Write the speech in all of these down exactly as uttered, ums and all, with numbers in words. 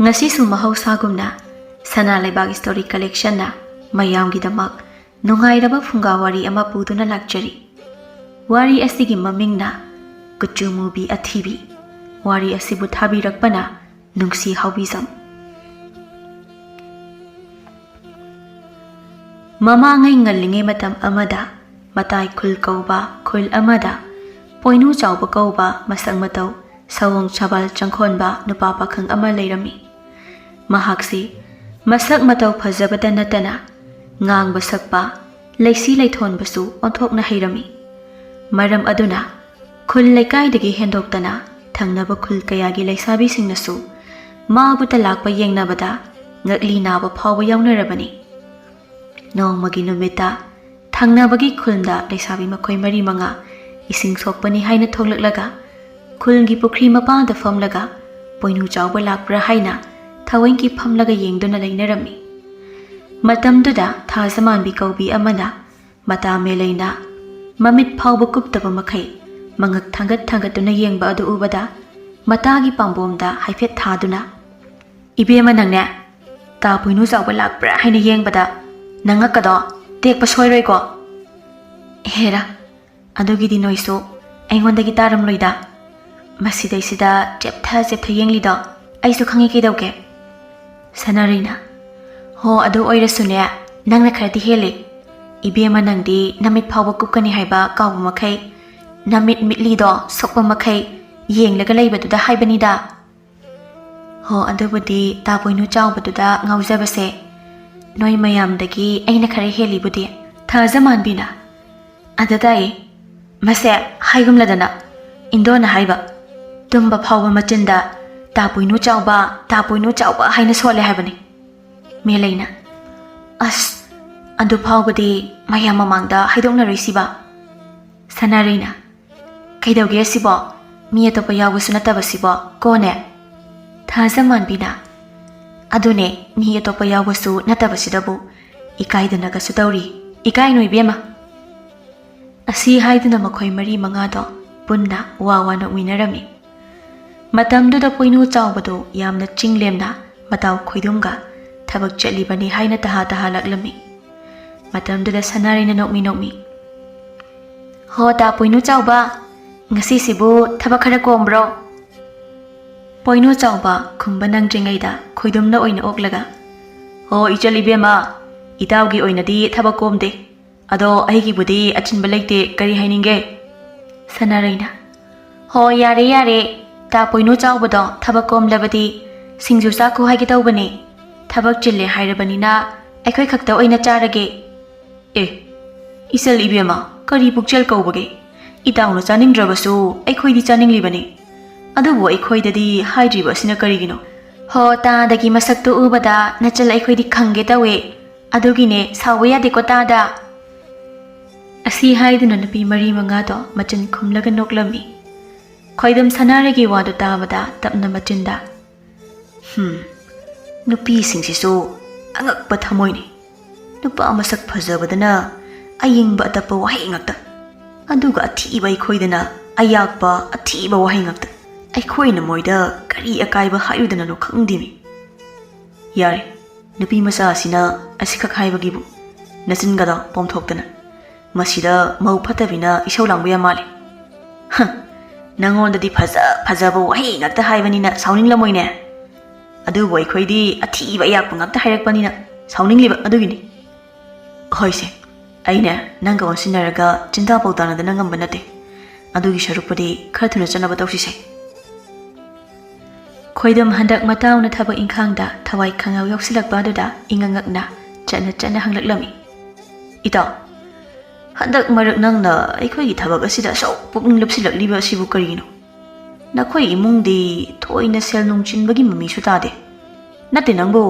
ꯉꯁꯤꯁꯨ ꯃꯍꯧꯁꯥꯒꯨꯝꯅ ꯁꯅꯥ ꯂꯩꯕꯥꯛ ꯁ꯭ꯇꯣꯔꯤ ꯀꯂꯦꯛꯁꯟꯅ ꯃꯌꯥꯝꯒꯤꯗꯃꯛ ꯅꯨꯡꯉꯥꯏꯔꯕ ꯐꯨꯡꯒꯥ ꯋꯥꯔꯤ ꯑꯃ ꯄꯨꯗꯨꯅ ꯂꯥꯛꯆꯔꯤ꯫ ꯋꯥꯔꯤ ꯑꯁꯤꯒꯤ ꯃꯃꯤꯡꯅ ꯀꯨꯆꯨ ꯃꯨꯕꯤ ꯑꯊꯤꯕꯤ꯫ ꯋꯥꯔꯤ ꯑꯁꯤꯕꯨ ꯊꯥꯕꯤꯔꯛꯄꯅ ꯅꯨꯡꯁꯤ ꯍꯥꯎꯕꯤꯖꯝ꯫ ꯃꯃꯥꯡꯉꯩ ꯉꯜꯂꯤꯉꯩ ꯃꯇꯝ ꯑꯃꯗ ꯃꯇꯥꯏ ꯈꯨꯜ ꯀꯧꯕ ꯈꯨꯜ ꯑꯃꯗ ꯄꯣꯏꯅꯨ ꯆꯥꯎꯕ ꯀꯧꯕ ꯃꯁꯛ ꯃꯇꯧ ꯁꯑꯣꯡ ꯁꯥꯕꯜ ꯆꯪꯈꯣꯟꯕ ꯅꯨꯄꯥ ꯄꯥꯈꯪ ꯑꯃ ꯂꯩꯔꯝꯃꯤ꯫ ꯃꯍꯥꯛꯁꯤ ꯃꯁꯛ ꯃꯇꯧ ꯐꯖꯕꯇ ꯅꯠꯇꯅ ꯉꯥꯡꯕ ꯁꯛꯄ, ꯂꯩꯁꯤ ꯂꯩꯊꯣꯟꯕꯁꯨ ꯑꯣꯟꯊꯣꯛꯅ ꯍꯩꯔꯝꯃꯤ꯫ ꯃꯔꯝ ꯑꯗꯨꯅ ꯈꯨꯜ ꯂꯩꯀꯥꯏꯗꯒꯤ ꯍꯦꯟꯗꯣꯛꯇꯅ ꯊꯪꯅꯕ ꯈꯨꯜ ꯀꯌꯥꯒꯤ ꯂꯩꯁꯥꯕꯤꯁꯤꯡꯅꯁꯨ ꯃꯥꯕꯨꯇ ꯂꯥꯛꯄ ꯌꯦꯡꯅꯕꯗ ꯉꯛꯂꯤ ꯅꯥꯕ ꯐꯥꯎꯕ ꯌꯥꯎꯅꯔꯕꯅꯤ꯫ ꯅꯣꯡꯃꯒꯤ ꯅꯨꯃꯤꯠꯇ ꯊꯪꯅꯕꯒꯤ ꯈꯨꯜꯗ ꯂꯩꯁꯥꯕꯤ ꯃꯈꯣꯏ ꯃꯔꯤ ꯃꯉꯥ ꯏꯁꯤꯡ ꯁꯣꯛꯄꯅꯤ ꯍꯥꯏꯅ ꯊꯣꯛꯂꯛꯂꯒ ꯈꯨꯜꯒꯤ ꯄꯨꯈ꯭ꯔꯤ ꯃꯄꯥꯟꯗ ꯐꯝꯂꯒ ꯄꯣꯏꯅꯨ ꯆꯥꯎꯕ ꯂꯥꯛꯄ꯭ꯔꯥ ꯍꯥꯏꯅ ꯊꯑꯣꯏꯒꯤ ꯐꯝꯂꯒ ꯌꯦꯡꯗꯨꯅ ꯂꯩꯅꯔꯝꯃꯤ꯫ ꯃꯇꯝꯗꯨꯗ ꯊꯥꯖꯃꯥꯟꯕꯤ ꯀꯧꯕꯤ ꯑꯃꯅ ꯃꯇꯥ ꯃꯦꯂꯩꯅ ꯃꯃꯤꯠ ꯐꯥꯎꯕ ꯀꯨꯞꯇꯕ ꯃꯈꯩ ꯃꯉꯛ ꯊꯥꯡꯒꯠ ꯊꯥꯡꯒꯠꯇꯨꯅ ꯌꯦꯡꯕ ꯑꯗꯨ ꯎꯕꯗ ꯃꯇꯥꯒꯤ ꯄꯥꯝꯕꯣꯝꯗ ꯍꯥꯏꯐꯦꯠ ꯊꯥꯗꯨꯅ, "ꯏꯕꯦꯝꯃ, ꯅꯪꯅꯦ ꯇꯥ ꯄꯣꯏꯅꯨ ꯆꯥꯎꯕ ꯂꯥꯛꯄ꯭ꯔꯥ ꯍꯥꯏꯅ ꯌꯦꯡꯕꯗ ꯅꯉꯛꯀꯗꯣ ꯇꯦꯛꯄ ꯁꯣꯏꯔꯣꯏꯀꯣ?" "ꯍꯦꯔꯥ, ꯑꯗꯨꯒꯤꯗꯤ ꯅꯣꯏꯁꯨ ꯑꯩꯉꯣꯟꯗꯒꯤ ꯇꯥꯔꯝꯂꯣꯏꯗ꯫ ꯃꯁꯤꯗꯩꯁꯤꯗ ꯆꯦꯞꯊ ꯆꯦꯞꯊ ꯌꯦꯡꯂꯤꯗꯣ ꯑꯩꯁꯨ ꯈꯪꯉꯤ ꯀꯩꯗꯧꯒꯦ?" ꯁꯅꯥꯔꯩꯅ, "ꯍꯣ, ꯑꯗꯨ ꯑꯣꯏꯔꯁꯨꯅꯦ, ꯅꯪꯅ ꯈꯔꯗꯤ ꯍꯦꯜꯂꯤ꯫ ꯏꯕꯦꯝꯃ, ꯅꯪꯗꯤ ꯅꯃꯤꯠ ꯐꯥꯎꯕ ꯀꯨꯞꯀꯅꯤ ꯍꯥꯏꯕ ꯀꯥꯎꯕ ꯃꯈꯩ ꯅꯃꯤꯠ ꯃꯤꯠꯂꯤꯗꯣ ꯁꯣꯛꯄ ꯃꯈꯩ ꯌꯦꯡꯂꯒ ꯂꯩꯕꯗꯨꯗ ꯍꯥꯏꯕꯅꯤꯗ꯫" "ꯍꯣ, ꯑꯗꯨꯕꯨꯗꯤ ꯇꯥ ꯄꯣꯏꯅꯨ ꯆꯥꯎꯕꯗꯨꯗ ꯉꯥꯎꯖꯕꯁꯦ ꯅꯣꯏ ꯃꯌꯥꯝꯗꯒꯤ ꯑꯩꯅ ꯈꯔ ꯍꯦꯜꯂꯤꯕꯨꯗꯤ꯫" ꯊꯥꯖꯃꯥꯟꯕꯤꯅ, "ꯑꯗ ꯇꯥꯏꯌꯦ, ꯃꯁꯦ ꯍꯥꯏꯒꯨꯝꯂꯗꯅ ꯏꯟꯗꯣꯅ ꯍꯥꯏꯕ, ꯇꯨꯝꯕ ꯐꯥꯎꯕ ꯃꯆꯤꯟꯗ 'ꯇꯥ ꯄꯣꯏꯅꯨ ꯆꯥꯎꯕ, ꯇꯥ ꯄꯣꯏꯅꯨ ꯆꯥꯎꯕ' ꯍꯥꯏꯅ ꯁꯣꯜꯂꯦ ꯍꯥꯏꯕꯅꯤ꯫" ꯃꯦꯂꯩꯅ, "ꯑꯁ, ꯑꯗꯨ ꯐꯥꯎꯕꯗꯤ ꯃꯌꯥꯝ ꯃꯃꯥꯡꯗ ꯍꯥꯏꯗꯣꯛꯅꯔꯣꯏꯁꯤꯕ꯫" ꯁꯅꯥꯔꯩꯅ, "ꯀꯩꯗꯧꯒꯦ ꯑꯁꯤꯕꯣ? ꯃꯤ ꯑꯇꯣꯞꯄ ꯌꯥꯎꯕꯁꯨ ꯅꯠꯇꯕꯁꯤꯕꯣ, ꯀꯣꯅꯦ?" ꯊꯥꯖꯃꯥꯟꯕꯤꯅ, "ꯑꯗꯨꯅꯦ, ꯃꯤ ꯑꯇꯣꯞꯄ ꯌꯥꯎꯕꯁꯨ ꯅꯠꯇꯕꯁꯤꯗꯕꯨ ꯏꯀꯥꯏꯗꯅꯒꯁꯨ ꯇꯧꯔꯤ꯫ ꯏꯀꯥꯏꯅꯨ ꯏꯕꯦꯝꯃ꯫" ꯑꯁꯤ ꯍꯥꯏꯗꯨꯅ ꯃꯈꯣꯏ ꯃꯔꯤ ꯃꯉꯥꯗꯣ ꯄꯨꯟꯅ ꯋꯥ ꯋꯥ ꯅꯣꯛꯃꯤꯟꯅꯔꯝꯃꯤ꯫ ꯃꯇꯝꯗꯨꯗ ꯄꯣꯏꯅꯨ ꯆꯥꯎꯕꯗꯨ ꯌꯥꯝꯅ ꯆꯤꯡꯂꯦꯝꯅ ꯃꯇꯥꯎ ꯈꯣꯏꯗꯨꯝꯒ ꯊꯕꯛ ꯆꯠꯂꯤꯕꯅꯤ ꯍꯥꯏꯅ ꯇꯍꯥ ꯇꯍꯥ ꯂꯥꯛꯂꯝꯃꯤ꯫ ꯃꯇꯝꯗꯨꯗ ꯁꯅꯥꯔꯩꯅ ꯅꯣꯛꯃꯤ ꯅꯣꯛꯃꯤ, "ꯍꯣ ꯇꯥ ꯄꯣꯏꯅꯨ ꯆꯥꯎꯕ, ꯉꯁꯤꯁꯤꯕꯨ ꯊꯕꯛ ꯈꯔ ꯀꯣꯝꯕ꯭ꯔꯣ?" ꯄꯣꯏꯅꯨ ꯆꯥꯎꯕ ꯈꯨꯝꯕ ꯅꯪꯗ꯭ꯔꯤꯉꯩꯗ ꯈꯣꯏꯗꯨꯝꯅ ꯑꯣꯏꯅ ꯑꯣꯛꯂꯒ, "ꯍꯣ ꯏꯆꯜ ꯏꯕꯦꯝꯃ, ꯏꯇꯥꯎꯒꯤ ꯑꯣꯏꯅꯗꯤ ꯊꯕꯛ ꯀꯣꯝꯗꯦ꯫ ꯑꯗꯣ ꯑꯩꯒꯤꯕꯨꯗꯤ ꯑꯆꯤꯟꯕ ꯂꯩꯇꯦ, ꯀꯔꯤ ꯍꯥꯏꯅꯤꯡꯒꯦ?" ꯁꯅꯥꯔꯩꯅ, "ꯍꯣ ꯌꯥꯔꯦ ꯌꯥꯔꯦ, ꯇꯥ ꯄꯣꯏꯅꯨ ꯆꯥꯎꯕꯗꯣ ꯊꯕꯛ ꯀꯣꯝꯂꯕꯗꯤ ꯁꯤꯡꯖꯨ ꯆꯥꯈꯣ ꯍꯥꯏꯒꯦ ꯇꯧꯕꯅꯦ꯫ ꯊꯕꯛ ꯆꯤꯜꯂꯦ ꯍꯥꯏꯔꯕꯅꯤꯅ ꯑꯩꯈꯣꯏ ꯈꯛꯇ ꯑꯣꯏꯅ ꯆꯥꯔꯒꯦ꯫" "ꯑꯦ, ꯏꯆꯜ ꯏꯕꯦꯝꯃ, ꯀꯔꯤ ꯄꯨꯛꯆꯦꯜ ꯀꯧꯕꯒꯦ? ꯏꯇꯥꯎꯅ ꯆꯥꯅꯤꯡꯗ꯭ꯔꯕꯁꯨ ꯑꯩꯈꯣꯏꯗꯤ ꯆꯥꯅꯤꯡꯂꯤꯕꯅꯤ꯫ ꯑꯗꯨꯕꯨ ꯑꯩꯈꯣꯏꯗꯗꯤ ꯍꯥꯏꯗ꯭ꯔꯤꯕ ꯑꯁꯤꯅ ꯀꯔꯤꯒꯤꯅꯣ?" "ꯍꯣ, ꯇꯥꯗꯒꯤ ꯃꯁꯛꯇꯨ ꯎꯕꯗ ꯅꯆꯜ ꯑꯩꯈꯣꯏꯗꯤ ꯈꯪꯒꯦ ꯇꯧꯋꯦ꯫ ꯑꯗꯨꯒꯤꯅꯦ, ꯁꯥꯎꯕ ꯌꯥꯗꯦꯀꯣ ꯇꯥꯗ꯫" ꯑꯁꯤ ꯍꯥꯏꯗꯨꯅ ꯅꯨꯄꯤ ꯃꯔꯤ ꯃꯉꯥꯗꯣ ꯃꯆꯤꯟ ꯈꯨꯝꯂꯒ ꯅꯣꯛꯂꯝꯃꯤ꯫ ꯈꯣꯏꯗꯨꯝ ꯁꯅꯥꯔꯩꯒꯤ ꯋꯥꯗꯨ ꯇꯥꯕꯗ ꯇꯞꯅ ꯃꯆꯤꯟꯗ, "ꯍꯝ, ꯅꯨꯄꯤꯁꯤꯡꯁꯤꯁꯨ ꯑꯉꯛꯄ ꯊꯃꯣꯏꯅꯤ꯫ ꯅꯨꯄꯥ ꯃꯁꯛ ꯐꯖꯕꯗꯅ ꯑꯌꯤꯡꯕ ꯑꯇꯞꯄ ꯋꯥꯍꯩ ꯉꯥꯛꯇ, ꯑꯗꯨꯒ ꯑꯊꯤꯕ ꯑꯩꯈꯣꯏꯗꯅ ꯑꯌꯥꯛꯄ ꯑꯊꯤꯕ ꯋꯥꯍꯩ ꯉꯥꯛꯇ꯫ ꯑꯩꯈꯣꯏꯅ ꯃꯣꯏꯗ ꯀꯔꯤ ꯑꯀꯥꯏꯕ ꯍꯥꯏꯔꯨꯗꯅꯅꯣ ꯈꯪꯗꯦꯃꯤ꯫ ꯌꯥꯔꯦ, ꯅꯨꯄꯤ ꯃꯆꯥ ꯑꯁꯤꯅ ꯑꯁꯤꯈꯛ ꯍꯥꯏꯕꯒꯤꯕꯨ ꯅꯆꯤꯟꯒꯗꯣ ꯄꯣꯝꯊꯣꯛꯇꯅ꯫ ꯃꯁꯤꯗ ꯃꯧ ꯐꯠꯇꯕꯤꯅ ꯏꯁꯧ ꯂꯥꯡꯕ ꯌꯥꯝ ꯃꯥꯜꯂꯦ꯫ ꯍ, ꯅꯪꯉꯣꯟꯗꯗꯤ ꯐꯖ ꯐꯖꯕ ꯋꯥꯍꯩ ꯉꯥꯛꯇ ꯍꯥꯏꯕꯅꯤꯅ ꯁꯥꯎꯅꯤꯡꯂꯝꯃꯣꯏꯅꯦ꯫ ꯑꯗꯨꯕꯨ ꯑꯩꯈꯣꯏꯗꯤ ꯑꯊꯤꯕ ꯑꯌꯥꯛꯄ ꯉꯥꯛꯇ ꯍꯥꯏꯔꯛꯄꯅꯤꯅ ꯁꯥꯎꯅꯤꯡꯂꯤꯕ ꯑꯗꯨꯒꯤꯅꯤ꯫ ꯍꯣꯏꯁꯦ, ꯑꯩꯅꯦ ꯅꯪꯒ ꯑꯣꯟꯁꯤꯟꯅꯔꯒ ꯆꯤꯟꯖꯥ ꯄꯥꯎ ꯇꯥꯟꯅꯗꯅ ꯉꯝꯕ ꯅꯠꯇꯦ꯫ ꯑꯗꯨꯒꯤ ꯁꯔꯨꯛꯄꯨꯗꯤ ꯈꯔ ꯊꯨꯅ ꯆꯠꯅꯕ ꯇꯧꯁꯤꯁꯦ꯫" ꯈꯣꯏꯗꯝ ꯍꯟꯗꯛ ꯃꯇꯥꯎꯅ ꯊꯕꯛ ꯏꯪꯈꯥꯡꯗ ꯊꯋꯥꯏ ꯈꯪꯌꯥꯎ ꯌꯥꯎꯁꯤꯜꯂꯛꯄ ꯑꯗꯨꯗ ꯏꯉꯛ ꯉꯛꯅ ꯆꯠꯅ ꯆꯠꯅ ꯍꯪꯂꯛꯂꯝꯃꯤ꯫ "ꯏꯇꯥꯎ, ꯍꯟꯗꯛ ꯃꯔꯛ ꯅꯪꯅ ꯑꯩꯈꯣꯏꯒꯤ ꯊꯕꯛ ꯑꯁꯤꯗ ꯑꯁꯨꯛ ꯄꯨꯛꯅꯤꯡ ꯂꯨꯞꯁꯤꯜꯂꯛꯂꯤꯕ ꯑꯁꯤꯕꯨ ꯀꯔꯤꯒꯤꯅꯣ? ꯅꯈꯣꯏ ꯏꯃꯨꯡꯗꯤ ꯊꯣꯏꯅ ꯁꯦꯜ ꯅꯨꯡ ꯆꯤꯟꯕꯒꯤ ꯃꯃꯤꯁꯨ ꯇꯥꯗꯦ꯫ ꯅꯠꯇꯦ ꯅꯪꯕꯨ,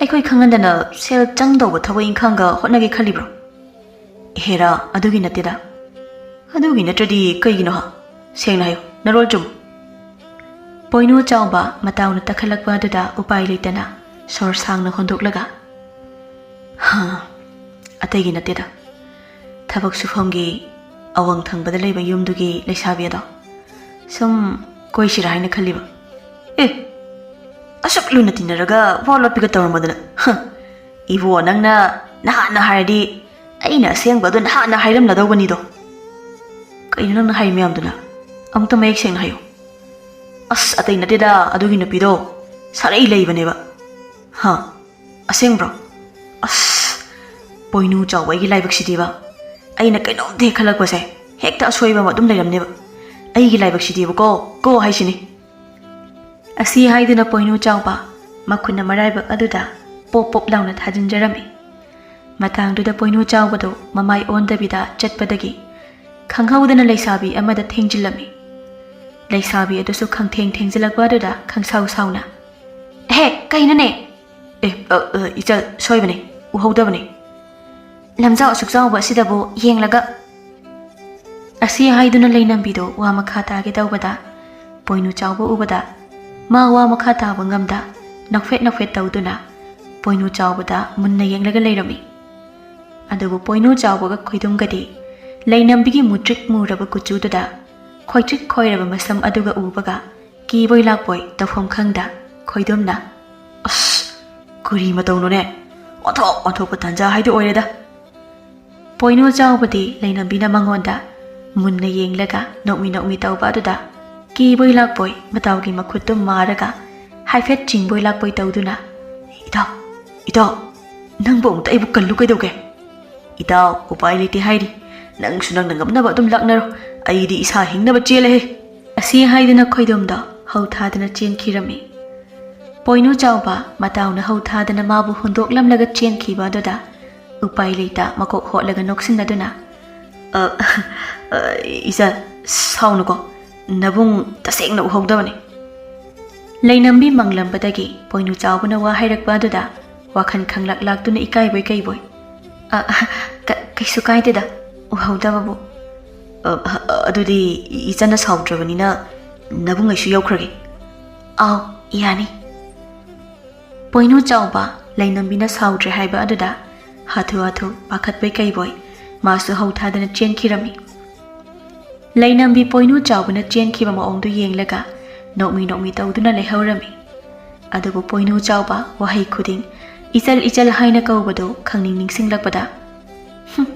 ꯑꯩꯈꯣꯏ ꯈꯪꯍꯟꯗꯅ ꯁꯦꯜ ꯆꯪꯗꯧꯕ ꯊꯕꯛ ꯏꯪꯈꯥꯡꯒ ꯍꯣꯠꯅꯒꯦ ꯈꯜꯂꯤꯕ꯭ꯔꯣ?" "ꯍꯦꯔꯥ, ꯑꯗꯨꯒꯤ ꯅꯠꯇꯦꯗ꯫" "ꯑꯗꯨꯒꯤ ꯅꯠꯇ꯭ꯔꯗꯤ ꯀꯩꯒꯤꯅꯣ ꯍꯥ? ꯁꯦꯡꯅ ꯍꯥꯏꯌꯨ, ꯅꯔꯣꯜ ꯆꯨꯝ꯫" ꯄꯣꯏꯅꯨ ꯆꯥꯎꯕ ꯃꯇꯥꯎꯅ ꯇꯛꯈꯠꯂꯛꯄ ꯑꯗꯨꯗ ꯎꯄꯥꯏ ꯂꯩꯇꯅ ꯁꯣꯔ ꯁꯥꯡꯅ ꯍꯣꯟꯗꯣꯛꯂꯒ, "ꯍꯥ, ꯑꯇꯩꯒꯤ ꯅꯠꯇꯦꯗ꯫ ꯊꯕꯛ ꯁꯨꯐꯝꯒꯤ ꯑꯋꯥꯡ ꯊꯪꯕꯗ ꯂꯩꯕ ꯌꯨꯝꯗꯨꯒꯤ ꯂꯩꯁꯥꯕꯤ ꯑꯗꯣ ꯁꯨꯝ ꯀꯣꯏꯁꯤꯔꯥ ꯍꯥꯏꯅ ꯈꯜꯂꯤꯕ꯫ ꯑꯦ, ꯑꯁꯨꯛ ꯂꯨꯅ ꯇꯤꯟꯅꯔꯒ ꯋꯥ ꯂꯣꯠꯄꯤꯒ ꯇꯧꯔꯝꯃꯗꯅ꯫ ꯍ, ꯏꯕꯣ, ꯅꯪꯅ ꯅꯍꯥꯟꯅ ꯍꯥꯏꯔꯗꯤ ꯑꯩꯅ ꯑꯁꯦꯡꯕ ꯑꯗꯨ ꯅꯍꯥꯟꯅ ꯍꯥꯏꯔꯝꯂꯗꯧꯕꯅꯤꯗꯣ꯫ ꯀꯩꯅꯣ ꯅꯪꯅ ꯍꯥꯏ ꯃꯌꯥꯝꯗꯨꯅ? ꯑꯃꯨꯛꯇ ꯃꯌꯦꯛ ꯁꯦꯡꯅ ꯍꯥꯏꯌꯨ꯫ ꯑꯁ, ꯑꯇꯩ ꯅꯠꯇꯦꯗ, ꯑꯗꯨꯒꯤ ꯅꯨꯄꯤꯗꯣ ꯁꯥꯔꯩ ꯂꯩꯕꯅꯦꯕ꯫ ꯍꯥ? ꯑꯁꯦꯡꯕ꯭ꯔꯣ? ꯑꯁ, ꯄꯣꯏꯅꯨ ꯆꯥꯎꯕ ꯑꯩꯒꯤ ꯂꯥꯏꯕꯛꯁꯤꯗꯤꯕ꯫ ꯑꯩꯅ ꯀꯩꯅꯣꯝꯇ ꯍꯦꯛ ꯈꯜꯂꯛꯄꯁꯦ, ꯍꯦꯛꯇ ꯑꯁꯣꯏꯕ ꯑꯃ ꯑꯗꯨꯝ ꯂꯩꯔꯝꯅꯦꯕ꯫ ꯑꯩꯒꯤ ꯂꯥꯏꯕꯛꯁꯤꯗꯤꯕꯀꯣ, ꯀꯣ ꯍꯥꯏꯁꯤꯅꯤ꯫ ꯑꯁꯤ ꯍꯥꯏꯗꯨꯅ ꯄꯣꯏꯅꯨ ꯆꯥꯎꯕ ꯃꯈꯨꯠꯅ ꯃꯔꯥꯏꯕꯛ ꯑꯗꯨꯗ ꯄꯣꯞ ꯄꯣꯞ ꯂꯥꯎꯅ ꯊꯥꯖꯤꯟꯖꯔꯝꯃꯤ꯫ ꯃꯇꯥꯡꯗꯨꯗ ꯄꯣꯏꯅꯨ ꯆꯥꯎꯕꯗꯨ ꯃꯃꯥꯏ ꯑꯣꯟꯗꯕꯤꯗ ꯆꯠꯄꯗꯒꯤ ꯈꯪꯍꯧꯗꯅ ꯂꯩꯁꯥꯕꯤ ꯑꯃꯗ ꯊꯦꯡꯖꯤꯜꯂꯝꯃꯤ꯫ ꯂꯩꯁꯥꯕꯤ ꯑꯗꯨꯁꯨ ꯈꯪꯊꯦꯡ ꯊꯦꯡꯖꯤꯜꯂꯛꯄ ꯑꯗꯨꯗ ꯈꯪꯁꯥꯎ ꯁꯥꯎꯅ, "ꯑꯦꯍꯦ, ꯀꯩꯅꯣꯅꯦ?" "ꯑꯦ, ꯑ, ꯑ, ꯏꯆꯜ, ꯁꯣꯏꯕꯅꯦ, ꯎꯍꯧꯗꯕꯅꯦ꯫ ꯂꯝꯖꯥꯎ ꯑꯁꯨꯛ ꯆꯥꯎꯕ ꯑꯁꯤꯗꯕꯨ ꯌꯦꯡꯂꯒ" ꯑꯁꯤ ꯍꯥꯏꯗꯨꯅ ꯂꯩꯅꯝꯕꯤꯗꯨ ꯋꯥ ꯃꯈꯥ ꯇꯥꯒꯦ ꯇꯧꯕꯗ, ꯄꯣꯏꯅꯨ ꯆꯥꯎꯕ ꯎꯕꯗ ꯃꯥ ꯋꯥ ꯃꯈꯥ ꯇꯥꯕ ꯉꯝꯗ ꯅꯣꯛꯐꯦꯠ ꯅꯣꯛꯐꯦꯠ ꯇꯧꯗꯨꯅ ꯄꯣꯏꯅꯨ ꯆꯥꯎꯕꯗ ꯃꯨꯟꯅ ꯌꯦꯡꯂꯒ ꯂꯩꯔꯝꯃꯤ꯫ ꯑꯗꯨꯕꯨ ꯄꯣꯏꯅꯨ ꯆꯥꯎꯕꯒ ꯈꯣꯏꯗꯨꯝꯒꯗꯤ ꯂꯩꯅꯝꯕꯤꯒꯤ ꯃꯨꯇ꯭ꯔꯤꯛ ꯃꯨꯔꯕ ꯀꯨꯆꯨꯗꯨꯗ ꯈꯣꯏꯇ꯭ꯔꯤꯛ ꯈꯣꯏꯔꯕ ꯃꯁꯝ ꯑꯗꯨꯒ ꯎꯕꯒ ꯀꯤꯕꯣꯏ ꯂꯥꯛꯄꯣꯏ ꯇꯧꯐꯝ ꯈꯪꯗ ꯈꯣꯏꯗꯨꯝꯅ, "ꯑꯁ, ꯀꯔꯤ ꯃꯇꯧꯅꯣꯅꯦ? ꯑꯣꯟꯊꯣꯛ ꯑꯣꯟꯊꯣꯛꯄ ꯇꯥꯟꯖꯥ ꯍꯥꯏꯗꯨ ꯑꯣꯏꯔꯦꯗ!" ꯄꯣꯏꯅꯨ ꯆꯥꯎꯕꯗꯤ ꯂꯩꯅꯝꯕꯤꯅ ꯃꯉꯣꯟꯗ ꯃꯨꯟꯅ ꯌꯦꯡꯂꯒ ꯅꯣꯛꯃꯤ ꯅꯣꯛꯃꯤ ꯇꯧꯕ ꯑꯗꯨꯗ ꯀꯤꯕꯣꯏ ꯂꯥꯛꯄꯣꯏ ꯃꯇꯥꯎꯒꯤ ꯃꯈꯨꯠꯇꯨ ꯃꯥꯔꯒ ꯍꯥꯏꯐꯦꯠ ꯆꯤꯡꯕꯣꯏ ꯂꯥꯛꯄꯣꯏ ꯇꯧꯗꯨꯅ, "ꯏꯇꯥꯎ, ꯏꯇꯥꯎ, ꯅꯪꯕꯨ ꯑꯃꯨꯛꯇ ꯑꯩꯕꯨ ꯀꯜꯂꯨ ꯀꯩꯗꯧꯒꯦ?" "ꯏꯇꯥꯎ, ꯎꯄꯥꯏ ꯂꯩꯇꯦ ꯍꯥꯏꯔꯤ꯫ ꯅꯪꯁꯨ ꯅꯪꯅ ꯉꯝꯅꯕ ꯑꯗꯨꯝ ꯂꯥꯛꯅꯔꯣ꯫ ꯑꯩꯗꯤ ꯏꯁꯥ ꯍꯤꯡꯅꯕ ꯆꯦꯜꯂꯦꯍꯦ!" ꯑꯁꯤ ꯍꯥꯏꯗꯨꯅ ꯈꯣꯏꯗꯣꯝꯗꯣ ꯍꯧ ꯊꯥꯗꯅ ꯆꯦꯟꯈꯤꯔꯝꯃꯤ꯫ ꯄꯣꯏꯅꯨ ꯆꯥꯎꯕ ꯃꯇꯥꯎꯅ ꯍꯧ ꯊꯥꯗꯅ ꯃꯥꯕꯨ ꯍꯨꯟꯗꯣꯛꯂꯝꯂꯒ ꯆꯦꯟꯈꯤꯕ ꯑꯗꯨꯗ ꯎꯄꯥꯏ ꯂꯩꯇ ꯃꯀꯣꯛ ꯍꯣꯠꯂꯒ ꯅꯣꯛꯁꯤꯟꯅꯗꯨꯅ, "ꯑ, ꯑ, ꯏꯆꯜ, ꯁꯥꯎꯅꯨꯀꯣ, ꯅꯕꯨꯡ ꯇꯁꯦꯡꯅ ꯎꯍꯧꯗꯕꯅꯤ꯫" ꯂꯩꯅꯝꯕꯤ ꯃꯪꯂꯝꯕꯗꯒꯤ ꯄꯣꯏꯅꯨ ꯆꯥꯎꯕꯅ ꯋꯥ ꯍꯥꯏꯔꯛꯄ ꯑꯗꯨꯗ ꯋꯥꯈꯜ ꯈꯪꯂꯥꯛ ꯂꯥꯛꯇꯨꯅ ꯏꯀꯥꯏꯕꯣꯏ ꯀꯩꯕꯣꯏ, "ꯑ, ꯑ, ꯀ-, ꯀꯩꯁꯨ ꯀꯥꯏꯗꯦꯗ, ꯎꯍꯧꯗꯕꯕꯨ꯫" "ꯑ, ꯑ, ꯑꯗꯨꯗꯤ ꯏꯆꯟꯅ ꯁꯥꯎꯗ꯭ꯔꯕꯅꯤꯅ ꯅꯕꯨꯡꯉꯩꯁꯨ ꯌꯧꯈ꯭ꯔꯒꯦ꯫" "ꯑꯥꯎ, ꯌꯥꯅꯤ꯫" ꯄꯣꯏꯅꯨ ꯆꯥꯎꯕ ꯂꯩꯅꯝꯕꯤꯅ ꯁꯥꯎꯗ꯭ꯔꯦ ꯍꯥꯏꯕ ꯑꯗꯨꯗ ꯍꯥꯊꯨ ꯍꯥꯊꯨ ꯄꯥꯈꯠꯄꯣꯏ ꯀꯩꯕꯣꯏ ꯃꯥꯁꯨ ꯍꯧ ꯊꯥꯗꯅ ꯆꯦꯟꯈꯤꯔꯝꯃꯤ꯫ ꯂꯩꯅꯝꯕꯤ ꯄꯣꯏꯅꯨ ꯆꯥꯎꯕꯅ ꯆꯦꯟꯈꯤꯕ ꯃꯑꯣꯡꯗꯨ ꯌꯦꯡꯂꯒ ꯅꯣꯛꯃꯤ ꯅꯣꯛꯃꯤ ꯇꯧꯗꯨꯅ ꯂꯩꯍꯧꯔꯝꯃꯤ꯫ ꯑꯗꯨꯕꯨ ꯄꯣꯏꯅꯨ ꯆꯥꯎꯕ ꯋꯥꯍꯩ ꯈꯨꯗꯤꯡ "ꯏꯆꯜ, ꯏꯆꯜ" ꯍꯥꯏꯅ ꯀꯧꯕꯗꯨ ꯈꯪꯅꯤꯡ ꯅꯤꯡꯁꯤꯡꯂꯛꯄꯗ, "ꯍꯨꯝ,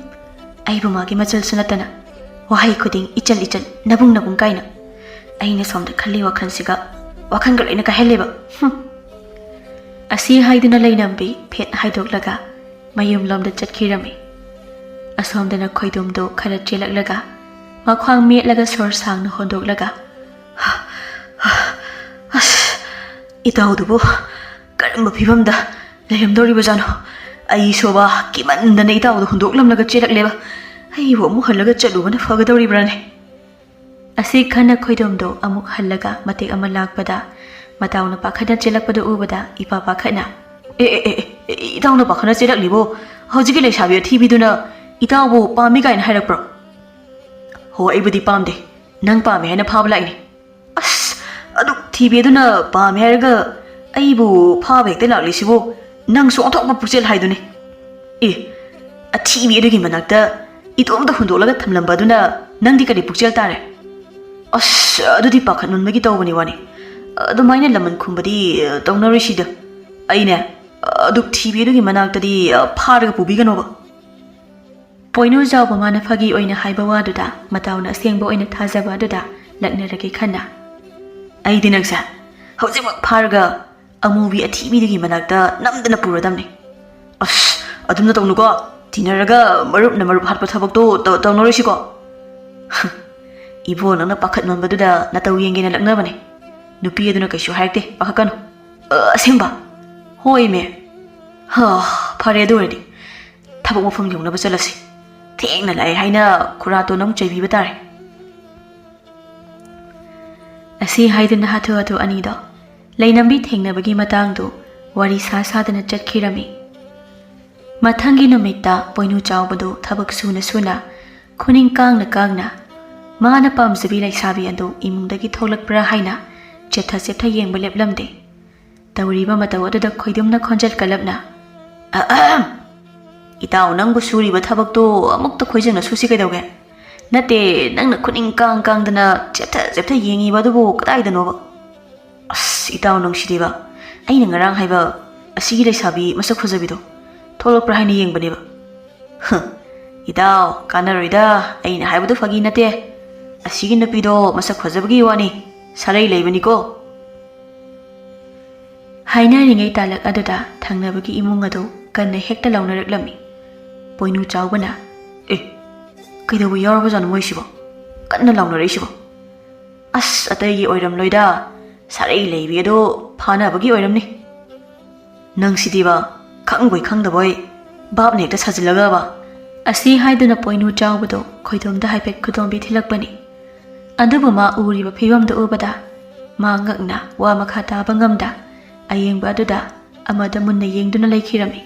ꯑꯩꯕꯨ ꯃꯥꯒꯤ ꯃꯆꯜꯁꯨ ꯅꯠꯇꯅ ꯋꯥꯍꯩ ꯈꯨꯗꯤꯡ "ꯏꯆꯜ, ꯏꯆꯜ, ꯅꯕꯨꯡ, ꯅꯕꯨꯡ" ꯀꯥꯏꯅ꯫ ꯑꯩꯅ ꯁꯣꯝꯗ ꯈꯜꯂꯤ ꯋꯥꯈꯜꯁꯤꯒ ꯋꯥꯈꯜꯒ ꯂꯣꯏꯅ ꯀꯥꯏꯍꯜꯂꯦꯕ꯫ ꯍꯨꯝ꯫ ꯑꯁꯤ ꯍꯥꯏꯗꯨꯅ ꯂꯩꯅꯝꯕꯤ ꯐꯦꯠ ꯍꯥꯏꯗꯣꯛꯂꯒ ꯃꯌꯨꯝꯂꯣꯝꯗ ꯆꯠꯈꯤꯔꯝꯃꯤ꯫ ꯑꯁꯣꯝꯗꯅ ꯈꯣꯏꯗꯣꯝꯗꯣ ꯈꯔ ꯆꯦꯜꯂꯛꯂꯒ ꯃꯈ꯭ꯋꯥꯡ ꯃꯦꯠꯂꯒ ꯁꯣꯔ ꯁꯥꯡꯅ ꯍꯣꯟꯗꯣꯛꯂꯒ, "ꯑꯁ, ꯏꯇꯥꯎꯗꯨꯕꯨ ꯀꯔꯝꯕ ꯐꯤꯕꯝꯗ ꯂꯩꯔꯝꯗꯧꯔꯤꯕꯖꯥꯠꯅꯣ? ꯑꯩ ꯁꯣꯕ ꯀꯤꯃꯟꯗꯅ ꯏꯇꯥꯎꯗꯣ ꯍꯨꯟꯗꯣꯛꯂꯝꯂꯒ ꯆꯦꯜꯂꯛꯂꯦꯕ꯫ ꯑꯩꯕꯨ ꯑꯃꯨꯛ ꯍꯜꯂꯒ ꯆꯠꯂꯨꯕꯅ ꯐꯒꯗꯧꯔꯤꯕ꯭ꯔꯥꯅꯦ?" ꯑꯁꯤ ꯈꯟꯅ ꯈꯣꯏꯗꯣꯝꯗꯣ ꯑꯃꯨꯛ ꯍꯜꯂꯒ ꯃꯇꯦꯛ ꯑꯃ ꯂꯥꯛꯄꯗ ꯃꯇꯥꯎꯅ ꯄꯥꯈꯠꯅ ꯆꯦꯜꯂꯛꯄꯗꯨ ꯎꯕꯗ ꯏꯄꯥ ꯄꯥꯈꯠꯅ, "ꯑꯦ, ꯑꯦ, ꯑꯦ, ꯑꯦ, ꯏꯇꯥꯎꯅ ꯄꯥꯈꯠꯅ ꯆꯦꯜꯂꯛꯂꯤꯕꯣ? ꯍꯧꯖꯤꯛꯀꯤ ꯂꯩꯁꯥꯕꯤ ꯑꯊꯤꯕꯤꯗꯨꯅ ꯏꯇꯥꯎꯕꯨ ꯄꯥꯝꯃꯤ ꯀꯥꯏꯅ ꯍꯥꯏꯔꯛꯄ꯭ꯔꯣ?" "ꯍꯣ, ꯑꯩꯕꯨꯗꯤ ꯄꯥꯝꯗꯦ꯫ ꯅꯪ ꯄꯥꯝꯃꯦ ꯍꯥꯏꯅ ꯐꯥꯕ ꯂꯥꯛꯏꯅꯦ꯫" "ꯑꯁ, ꯑꯗꯨꯛ ꯊꯤꯕꯤ ꯑꯗꯨꯅ ꯄꯥꯝꯃꯦ ꯍꯥꯏꯔꯒ ꯑꯩꯕꯨ ꯐꯥꯕ ꯍꯦꯛꯇ ꯂꯥꯛꯂꯤꯁꯤꯕꯨ? ꯅꯪꯁꯨ ꯑꯣꯟꯊꯣꯛꯄ ꯄꯨꯛꯆꯦꯜ ꯍꯥꯏꯗꯨꯅꯤ꯫ ꯑꯦ, ꯑꯊꯤꯕꯤ ꯑꯗꯨꯒꯤ ꯃꯅꯥꯛꯇ ꯏꯇꯣꯝꯇ ꯍꯨꯟꯗꯣꯛꯂꯒ ꯊꯝꯂꯝꯕ ꯑꯗꯨꯅ ꯅꯪꯗꯤ ꯀꯔꯤ ꯄꯨꯛꯆꯦꯜ ꯇꯥꯔꯦ?" "ꯑꯁ, ꯑꯗꯨꯗꯤ ꯄꯥꯈꯠꯃꯟꯕꯒꯤ ꯇꯧꯕꯅꯤ ꯋꯥꯅꯤ꯫ ꯑꯗꯨꯃꯥꯏꯅ ꯂꯃꯟ ꯈꯨꯝꯕꯗꯤ, ꯑ, ꯇꯧꯅꯔꯣꯏꯁꯤꯗ꯫ ꯑꯩꯅꯦ, ꯑꯗꯨꯛ ꯊꯤꯕꯤ ꯑꯗꯨꯒꯤ ꯃꯅꯥꯛꯇꯗꯤ, ꯑ, ꯐꯥꯔꯒ ꯄꯨꯕꯤꯒꯅꯣꯕ꯫" ꯄꯣꯏꯅꯨ ꯆꯥꯎꯕ ꯃꯥꯅ ꯐꯥꯒꯤ ꯑꯣꯏꯅ ꯍꯥꯏꯕ ꯋꯥꯗꯨꯗ ꯃꯇꯥꯎꯅ ꯑꯁꯦꯡꯕ ꯑꯣꯏꯅ ꯊꯥꯖꯕ ꯑꯗꯨꯗ ꯂꯛꯅꯔꯒꯦ ꯈꯟꯅ, "ꯑꯩꯗꯤ ꯅꯪꯁꯦ ꯍꯧꯖꯤꯛꯃꯛ ꯐꯥꯔꯒ ꯑꯃꯨꯕꯤ ꯑꯊꯤꯕꯤꯗꯨꯒꯤ ꯃꯅꯥꯛꯇ ꯅꯝꯗꯅ ꯄꯨꯔꯗꯝꯅꯤ꯫" "ꯑꯁ, ꯑꯗꯨꯝꯅ ꯇꯧꯅꯨꯀꯣ꯫ ꯇꯤꯟꯅꯔꯒ ꯃꯔꯨꯞꯅ ꯃꯔꯨꯞ ꯍꯥꯠꯄ ꯊꯕꯛꯇꯣ ꯇꯧ-, ꯇꯧꯅꯔꯣꯏꯁꯤꯀꯣ꯫" "ꯏꯕꯣ, ꯅꯪꯅ ꯄꯥꯈꯠꯃꯟꯕꯗꯨꯗ ꯅꯇꯧ ꯌꯦꯡꯒꯦꯅ ꯂꯛꯅꯕꯅꯦ꯫ ꯅꯨꯄꯤ ꯑꯗꯨꯅ ꯀꯩꯁꯨ ꯍꯥꯏꯔꯛꯇꯦ, ꯄꯥꯈꯠꯀꯅꯨ꯫" "ꯑ, ꯑꯁꯦꯡꯕ?" "ꯍꯣꯏꯃꯦ꯫" "ꯍ, ꯐꯔꯦ, ꯑꯗꯨ ꯑꯣꯏꯔꯗꯤ ꯊꯕꯛ ꯃꯐꯝ ꯌꯧꯅꯕ ꯆꯠꯂꯁꯤ꯫ ꯊꯦꯡꯅ ꯂꯥꯛꯑꯦ ꯍꯥꯏꯅ ꯈꯨꯔꯥꯇꯣꯟ ꯑꯃꯨꯛ ꯆꯩꯕꯤꯕ ꯇꯥꯔꯦ꯫" ꯑꯁꯤ ꯍꯥꯏꯗꯨꯅ ꯍꯥꯊꯨ ꯍꯥꯊꯨ ꯑꯅꯤꯗꯣ ꯂꯩꯅꯝꯕꯤ ꯊꯦꯡꯅꯕꯒꯤ ꯃꯇꯥꯡꯗꯨ ꯋꯥꯔꯤ ꯁꯥ ꯁꯥꯗꯅ ꯆꯠꯈꯤꯔꯝꯃꯤ꯫ ꯃꯊꯪꯒꯤ ꯅꯨꯃꯤꯠꯇ ꯄꯣꯏꯅꯨ ꯆꯥꯎꯕꯗꯨ ꯊꯕꯛ ꯁꯨꯅ ꯁꯨꯅ, ꯈꯨꯅꯤꯡ ꯀꯥꯡꯅ ꯀꯥꯡꯅ, ꯃꯥꯅ ꯄꯥꯝꯖꯕꯤ ꯂꯩꯁꯥꯕꯤ ꯑꯗꯨ ꯏꯃꯨꯡꯗꯒꯤ ꯊꯣꯛꯂꯛꯄ꯭ꯔꯥ ꯍꯥꯏꯅ ꯆꯦꯠꯊ ꯆꯦꯠꯊ ꯌꯦꯡꯕ ꯂꯦꯞꯂꯝꯗꯦ꯫ ꯇꯧꯔꯤꯕ ꯃꯇꯧ ꯑꯗꯨꯗ ꯈꯣꯏꯗꯨꯝꯅ ꯈꯣꯟꯖꯦꯜ ꯀꯜꯂꯞꯅ, "ꯑꯍꯝ! ꯏꯇꯥꯎ, ꯅꯪꯕꯨ ꯁꯨꯔꯤꯕ ꯊꯕꯛꯇꯣ ꯑꯃꯨꯛꯇ ꯈꯣꯏꯖꯪꯅ ꯁꯨꯁꯤ ꯀꯩꯗꯧꯒꯦ? "ꯅꯠꯇꯦ, ꯅꯪꯅ ꯈꯨꯅꯤꯡ ꯀꯥꯡ ꯀꯥꯡꯗꯅ ꯆꯦꯞꯊ ꯆꯦꯞꯊ ꯌꯦꯡꯉꯤꯕ ꯑꯗꯨꯕꯨ ꯀꯗꯥꯏꯗꯅꯣꯕ?" "ꯑꯁ, ꯏꯇꯥꯎ ꯅꯨꯡꯁꯤꯗꯦꯕ, ꯑꯩꯅ ꯉꯔꯥꯡ ꯍꯥꯏꯕ ꯑꯁꯤꯒꯤ ꯂꯩꯁꯥꯕꯤ ꯃꯁꯛ ꯐꯖꯕꯤꯗꯣ ꯊꯣꯛꯂꯛꯄ꯭ꯔꯥ ꯍꯥꯏꯅ ꯌꯦꯡꯕꯅꯦꯕ꯫" "ꯍ, ꯏꯇꯥꯎ, ꯀꯥꯟꯅꯔꯣꯏꯗ, ꯑꯩꯅ ꯍꯥꯏꯕꯗꯣ ꯐꯥꯒꯤ ꯅꯠꯇꯦ꯫ ꯑꯁꯤꯒꯤ ꯅꯨꯄꯤꯗꯣ ꯃꯁꯛ ꯐꯖꯕꯒꯤ ꯋꯥꯅꯤ, ꯁꯥꯔꯩ ꯂꯩꯕꯅꯤꯀꯣ꯫" ꯍꯥꯏꯅꯔꯤꯉꯩ ꯇꯥꯂꯛ ꯑꯗꯨꯗ ꯊꯪꯅꯕꯒꯤ ꯏꯃꯨꯡ ꯑꯗꯨ ꯀꯟꯅ ꯍꯦꯛꯇ ꯂꯥꯎꯅꯔꯛꯂꯝꯃꯤ꯫ ꯄꯣꯏꯅꯨ ꯆꯥꯎꯕꯅ, "ꯑꯦ, ꯀꯩꯗꯧꯕ ꯌꯥꯎꯔꯕꯖꯥꯠꯅꯣ ꯃꯣꯏꯁꯤꯕꯣ? ꯀꯟꯅ ꯂꯥꯎꯅꯔꯛꯏꯁꯤꯕꯣ?" "ꯑꯁ, ꯑꯇꯩꯒꯤ ꯑꯣꯏꯔꯝꯂꯣꯏꯗ, ꯁꯥꯔꯩ ꯂꯩꯕꯤ ꯑꯗꯣ ꯐꯥꯅꯕꯒꯤ ꯑꯣꯏꯔꯝꯅꯤ꯫" "ꯅꯪꯁꯤꯗꯤꯕ, ꯈꯪꯕꯣꯏ ꯈꯪꯗꯕꯣꯏ, ꯚꯥꯞꯅ ꯍꯦꯛꯇ ꯁꯥꯖꯤꯜꯂꯒꯕ꯫" ꯑꯁꯤ ꯍꯥꯏꯗꯨꯅ ꯄꯣꯏꯅꯨ ꯆꯥꯎꯕꯗꯣ ꯈꯣꯏꯗꯣꯝꯗ ꯍꯥꯏꯐꯦꯠ ꯈꯨꯗꯣꯝꯕꯤ ꯊꯤꯜꯂꯛꯄꯅꯤ꯫ ꯑꯗꯨꯕꯨ ꯃꯥ ꯎꯔꯤꯕ ꯐꯤꯕꯝꯗꯨ ꯎꯕꯗ ꯃꯥ ꯉꯛꯅ ꯋꯥ ꯃꯈꯥ ꯇꯥꯕ ꯉꯝꯗ ꯑꯌꯦꯡꯕ ꯑꯗꯨꯗ ꯑꯃꯗ ꯃꯨꯟꯅ ꯌꯦꯡꯗꯨꯅ ꯂꯩꯈꯤꯔꯝꯃꯤ꯫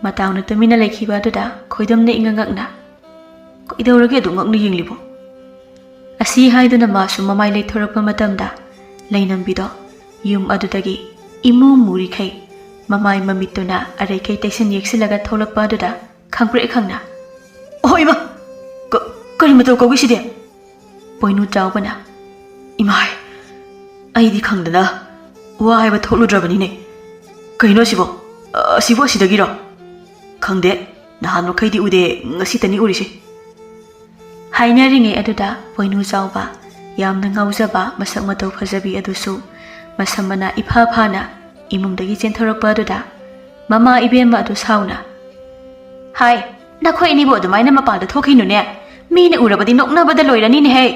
ꯃꯇꯥꯎꯅ ꯇꯨꯃꯤꯟꯅ ꯂꯩꯈꯤꯕ ꯑꯗꯨꯗ ꯈꯣꯏꯗꯝꯅ ꯏꯉꯛ ꯉꯛꯅ, "ꯀꯩꯗꯧꯔꯒꯦ ꯑꯗꯨ ꯉꯛꯅ ꯌꯦꯡꯂꯤꯕꯣ?" ꯑꯁꯤ ꯍꯥꯏꯗꯨꯅ ꯃꯥꯁꯨ ꯃꯃꯥꯏ ꯂꯩꯊꯣꯔꯛꯄ ꯃꯇꯝꯗ ꯂꯩꯅꯝꯕꯤꯗꯣ ꯌꯨꯝ ꯑꯗꯨꯗꯒꯤ ꯏꯃꯨ ꯃꯨꯔꯤꯈꯩ ꯃꯃꯥꯏ ꯃꯃꯤꯠꯇꯨꯅ ꯑꯔꯩꯈꯩ ꯇꯩꯁꯤꯟ ꯌꯦꯛꯁꯤꯜꯂꯒ ꯊꯣꯛꯂꯛꯄ ꯑꯗꯨꯗ ꯈꯪꯄ꯭ꯔꯦꯛ ꯈꯪꯅ, "ꯑꯣ ꯏꯃꯥ! ꯀ-, ꯀꯔꯤ ꯃꯇꯧ ꯀꯧꯒꯦ ꯁꯤꯗꯤ?" ꯄꯣꯏꯅꯨ ꯆꯥꯎꯕꯅ, "ꯏꯃꯥꯏ! ꯑꯩꯗꯤ ꯈꯪꯗꯅ ꯋꯥ ꯍꯥꯏꯕ ꯊꯣꯛꯂꯨꯗ꯭ꯔꯕꯅꯤꯅꯦ꯫ ꯀꯩꯅꯣ ꯁꯤꯕꯣ? ꯑꯁꯤꯕꯨ ꯑꯁꯤꯗꯒꯤꯔꯣ? ꯈꯪꯗꯦ, ꯅꯍꯥꯟ ꯃꯈꯩꯗꯤ ꯎꯗꯦ, ꯉꯁꯤꯇꯅꯤ ꯎꯔꯤꯁꯦ꯫" ꯍꯥꯏꯅꯔꯤꯉꯩ ꯑꯗꯨꯗ ꯄꯣꯏꯅꯨ ꯆꯥꯎꯕ, ꯌꯥꯝꯅ ꯉꯥꯎꯖꯕ ꯃꯁꯛ ꯃꯇꯧ ꯐꯖꯕꯤ ꯑꯗꯨꯁꯨ ꯃꯁꯝ ꯃꯅꯥ ꯏꯐꯥ ꯐꯥꯅ ꯏꯃꯨꯡꯗꯒꯤ ꯆꯦꯟꯊꯣꯔꯛꯄ ꯑꯗꯨꯗ ꯃꯃꯥ ꯏꯕꯦꯝꯃ ꯑꯗꯨ ꯁꯥꯎꯅ, "ꯍꯥꯏ, ꯅꯈꯣꯏ ꯑꯅꯤꯕꯨ ꯑꯗꯨꯃꯥꯏꯅ ꯃꯄꯥꯟꯗ ꯊꯣꯛꯈꯤꯅꯨꯅꯦ꯫ ꯃꯤꯅ ꯎꯔꯕꯗꯤ ꯅꯣꯛꯅꯕꯗ ꯂꯣꯏꯔꯅꯤꯅꯦꯍꯦ꯫"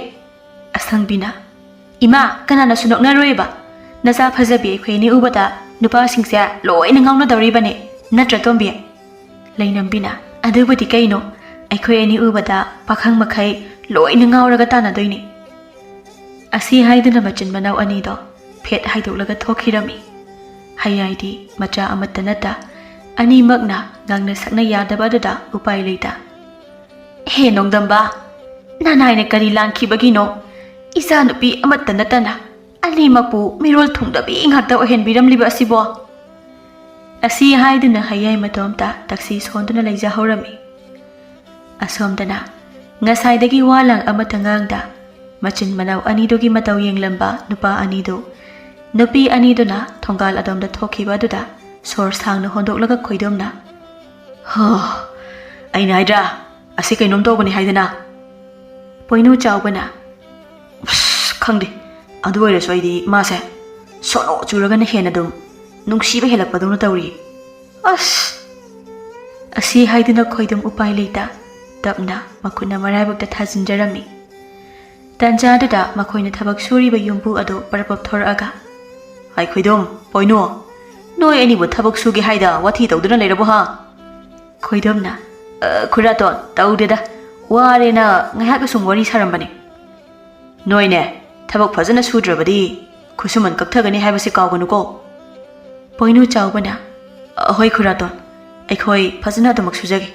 ꯑꯁꯪꯕꯤꯅ, "ꯏꯃꯥ, ꯀꯅꯥꯅꯁꯨ ꯅꯣꯛꯅꯔꯣꯏꯕ꯫ ꯅꯆꯥ ꯐꯖꯕꯤ ꯑꯩꯈꯣꯏ ꯑꯅꯤ ꯎꯕꯗ ꯅꯨꯄꯥꯁꯤꯡꯁꯦ ꯂꯣꯏꯅ ꯉꯥꯎꯅꯗꯧꯔꯤꯕꯅꯤ, ꯅꯠꯇ꯭ꯔ ꯇꯣꯝꯕꯤ?" ꯂꯩꯅꯝꯕꯤꯅ, "ꯑꯗꯨꯕꯨꯗꯤ ꯀꯩꯅꯣ, ꯑꯩꯈꯣꯏ ꯑꯅꯤ ꯎꯕꯗ ꯄꯥꯈꯪ ꯃꯈꯩ ꯂꯣꯏꯅ ꯉꯥꯎꯔꯒ ꯇꯥꯟꯅꯗꯣꯏꯅꯤ꯫" ꯑꯁꯤ ꯍꯥꯏꯗꯨꯅ ꯃꯆꯤꯟ ꯃꯅꯥꯎ ꯑꯅꯤꯗꯣ ꯐꯦꯠ ꯍꯥꯏꯗꯣꯛꯂꯒ ꯊꯣꯛꯈꯤꯔꯝꯃꯤ꯫ ꯍꯌꯥꯏꯗꯤ ꯃꯆꯥ ꯑꯃꯠꯇ ꯅꯠꯇ, ꯑꯅꯤꯃꯛꯅ ꯉꯥꯡꯅ ꯁꯛꯅ ꯌꯥꯗꯕ ꯑꯗꯨꯗ ꯎꯄꯥꯏ ꯂꯩꯇ, "ꯍꯦ ꯅꯣꯡꯗꯝꯕ, ꯅꯅꯥꯏꯅ ꯀꯔꯤ ꯂꯥꯟꯈꯤꯕꯒꯤꯅꯣ? ꯏꯆꯥ ꯅꯨꯄꯤ ꯑꯃꯠꯇ ꯅꯠꯇꯅ ꯑꯅꯤꯃꯛꯄꯨ ꯃꯤꯔꯣꯜ ꯊꯨꯡꯗꯕꯤ ꯉꯥꯛꯇ ꯑꯣꯏꯍꯟꯕꯤꯔꯝꯂꯤꯕ ꯑꯁꯤꯕꯣ?" ꯑꯁꯤ ꯍꯥꯏꯗꯨꯅ ꯍꯌꯥꯏ ꯃꯇꯣꯝꯇ ꯇꯛꯁꯤ ꯁꯣꯟꯗꯨꯅ ꯂꯩꯖꯍꯧꯔꯝꯃꯤ꯫ ꯑꯁꯣꯝꯗꯅ ꯉꯁꯥꯏꯗꯒꯤ ꯋꯥ ꯂꯥꯡ ꯑꯃꯠꯇ ꯉꯥꯡꯗ ꯃꯆꯤꯟ ꯃꯅꯥꯎ ꯑꯅꯤꯗꯨꯒꯤ ꯃꯇꯧ ꯌꯦꯡꯂꯝꯕ ꯅꯨꯄꯥ ꯑꯅꯤꯗꯨ, ꯅꯨꯄꯤ ꯑꯅꯤꯗꯨꯅ ꯊꯣꯡꯒꯥꯜ ꯑꯗꯣꯝꯗ ꯊꯣꯛꯈꯤꯕ ꯑꯗꯨꯗ ꯁꯣꯔ ꯁꯥꯡꯅ ꯍꯣꯟꯗꯣꯛꯂꯒ ꯈꯣꯏꯗꯣꯝꯅ, "ꯍ, ꯑꯩꯅ ꯍꯥꯏꯗ꯭ꯔꯥ, ꯑꯁꯤ ꯀꯩꯅꯣꯝ ꯇꯧꯕꯅꯤ ꯍꯥꯏꯗꯅ?" ꯄꯣꯏꯅꯨ ꯆꯥꯎꯕꯅ, "ꯑꯁ, ꯈꯪꯗꯦ, ꯑꯗꯨ ꯑꯣꯏꯔꯁꯨ ꯑꯩꯗꯤ ꯃꯥꯁꯦ ꯁꯣꯅꯣ ꯆꯨꯔꯒꯅ ꯍꯦꯟꯅ ꯑꯗꯨꯝ ꯅꯨꯡꯁꯤꯕ ꯍꯦꯜꯂꯛꯄꯗꯧꯅ ꯇꯧꯔꯤ꯫ ꯑꯁ!" ꯑꯁꯤ ꯍꯥꯏꯗꯨꯅ ꯈꯣꯏꯗꯝ ꯎꯄꯥꯏ ꯂꯩꯇ ꯇꯞꯅ ꯃꯈꯨꯠꯅ ꯃꯔꯥꯏꯕꯛꯇ ꯊꯥꯖꯤꯟꯖꯔꯝꯃꯤ꯫ ꯇꯥꯟꯖꯥꯗꯨꯗ ꯃꯈꯣꯏꯅ ꯊꯕꯛ ꯁꯨꯔꯤꯕ ꯌꯨꯝꯕꯨ ꯑꯗꯨ ꯄꯔꯄꯞ ꯊꯣꯔꯛꯑꯒ, "ꯍꯥꯏ ꯈꯣꯏꯗꯣꯝ, ꯄꯣꯏꯅꯣ, ꯅꯣꯏ ꯑꯅꯤꯕꯨ ꯊꯕꯛ ꯁꯨꯒꯦ ꯍꯥꯏꯗ ꯋꯥꯊꯤ ꯇꯧꯗꯨꯅ ꯂꯩꯔꯕꯣ ꯍꯥ?" ꯈꯣꯏꯗꯣꯝꯅ, "ꯑ, ꯈꯨꯔꯥꯇꯣꯟ, ꯇꯧꯗꯦꯗ, ꯋꯥꯔꯦꯅ ꯉꯥꯏꯍꯥꯛ ꯑꯁꯨꯝ ꯋꯥꯔꯤ ꯁꯥꯔꯝꯕꯅꯤ꯫ ꯅꯣꯏꯅꯦ, ꯊꯕꯛ ꯐꯖꯅ ꯁꯨꯗ꯭ꯔꯕꯗꯤ ꯈꯨꯠꯁꯨꯃꯟ ꯀꯛꯊꯒꯅꯤ ꯍꯥꯏꯕꯁꯤ ꯀꯥꯎꯒꯅꯨꯀꯣ꯫" ꯄꯣꯏꯅꯨ ꯆꯥꯎꯕꯅ, "ꯑꯍꯣꯏ ꯈꯨꯔꯥꯇꯣꯟ, ꯑꯩꯈꯣꯏ ꯐꯖꯅ ꯑꯗꯨꯃꯛ ꯁꯨꯖꯒꯦ꯫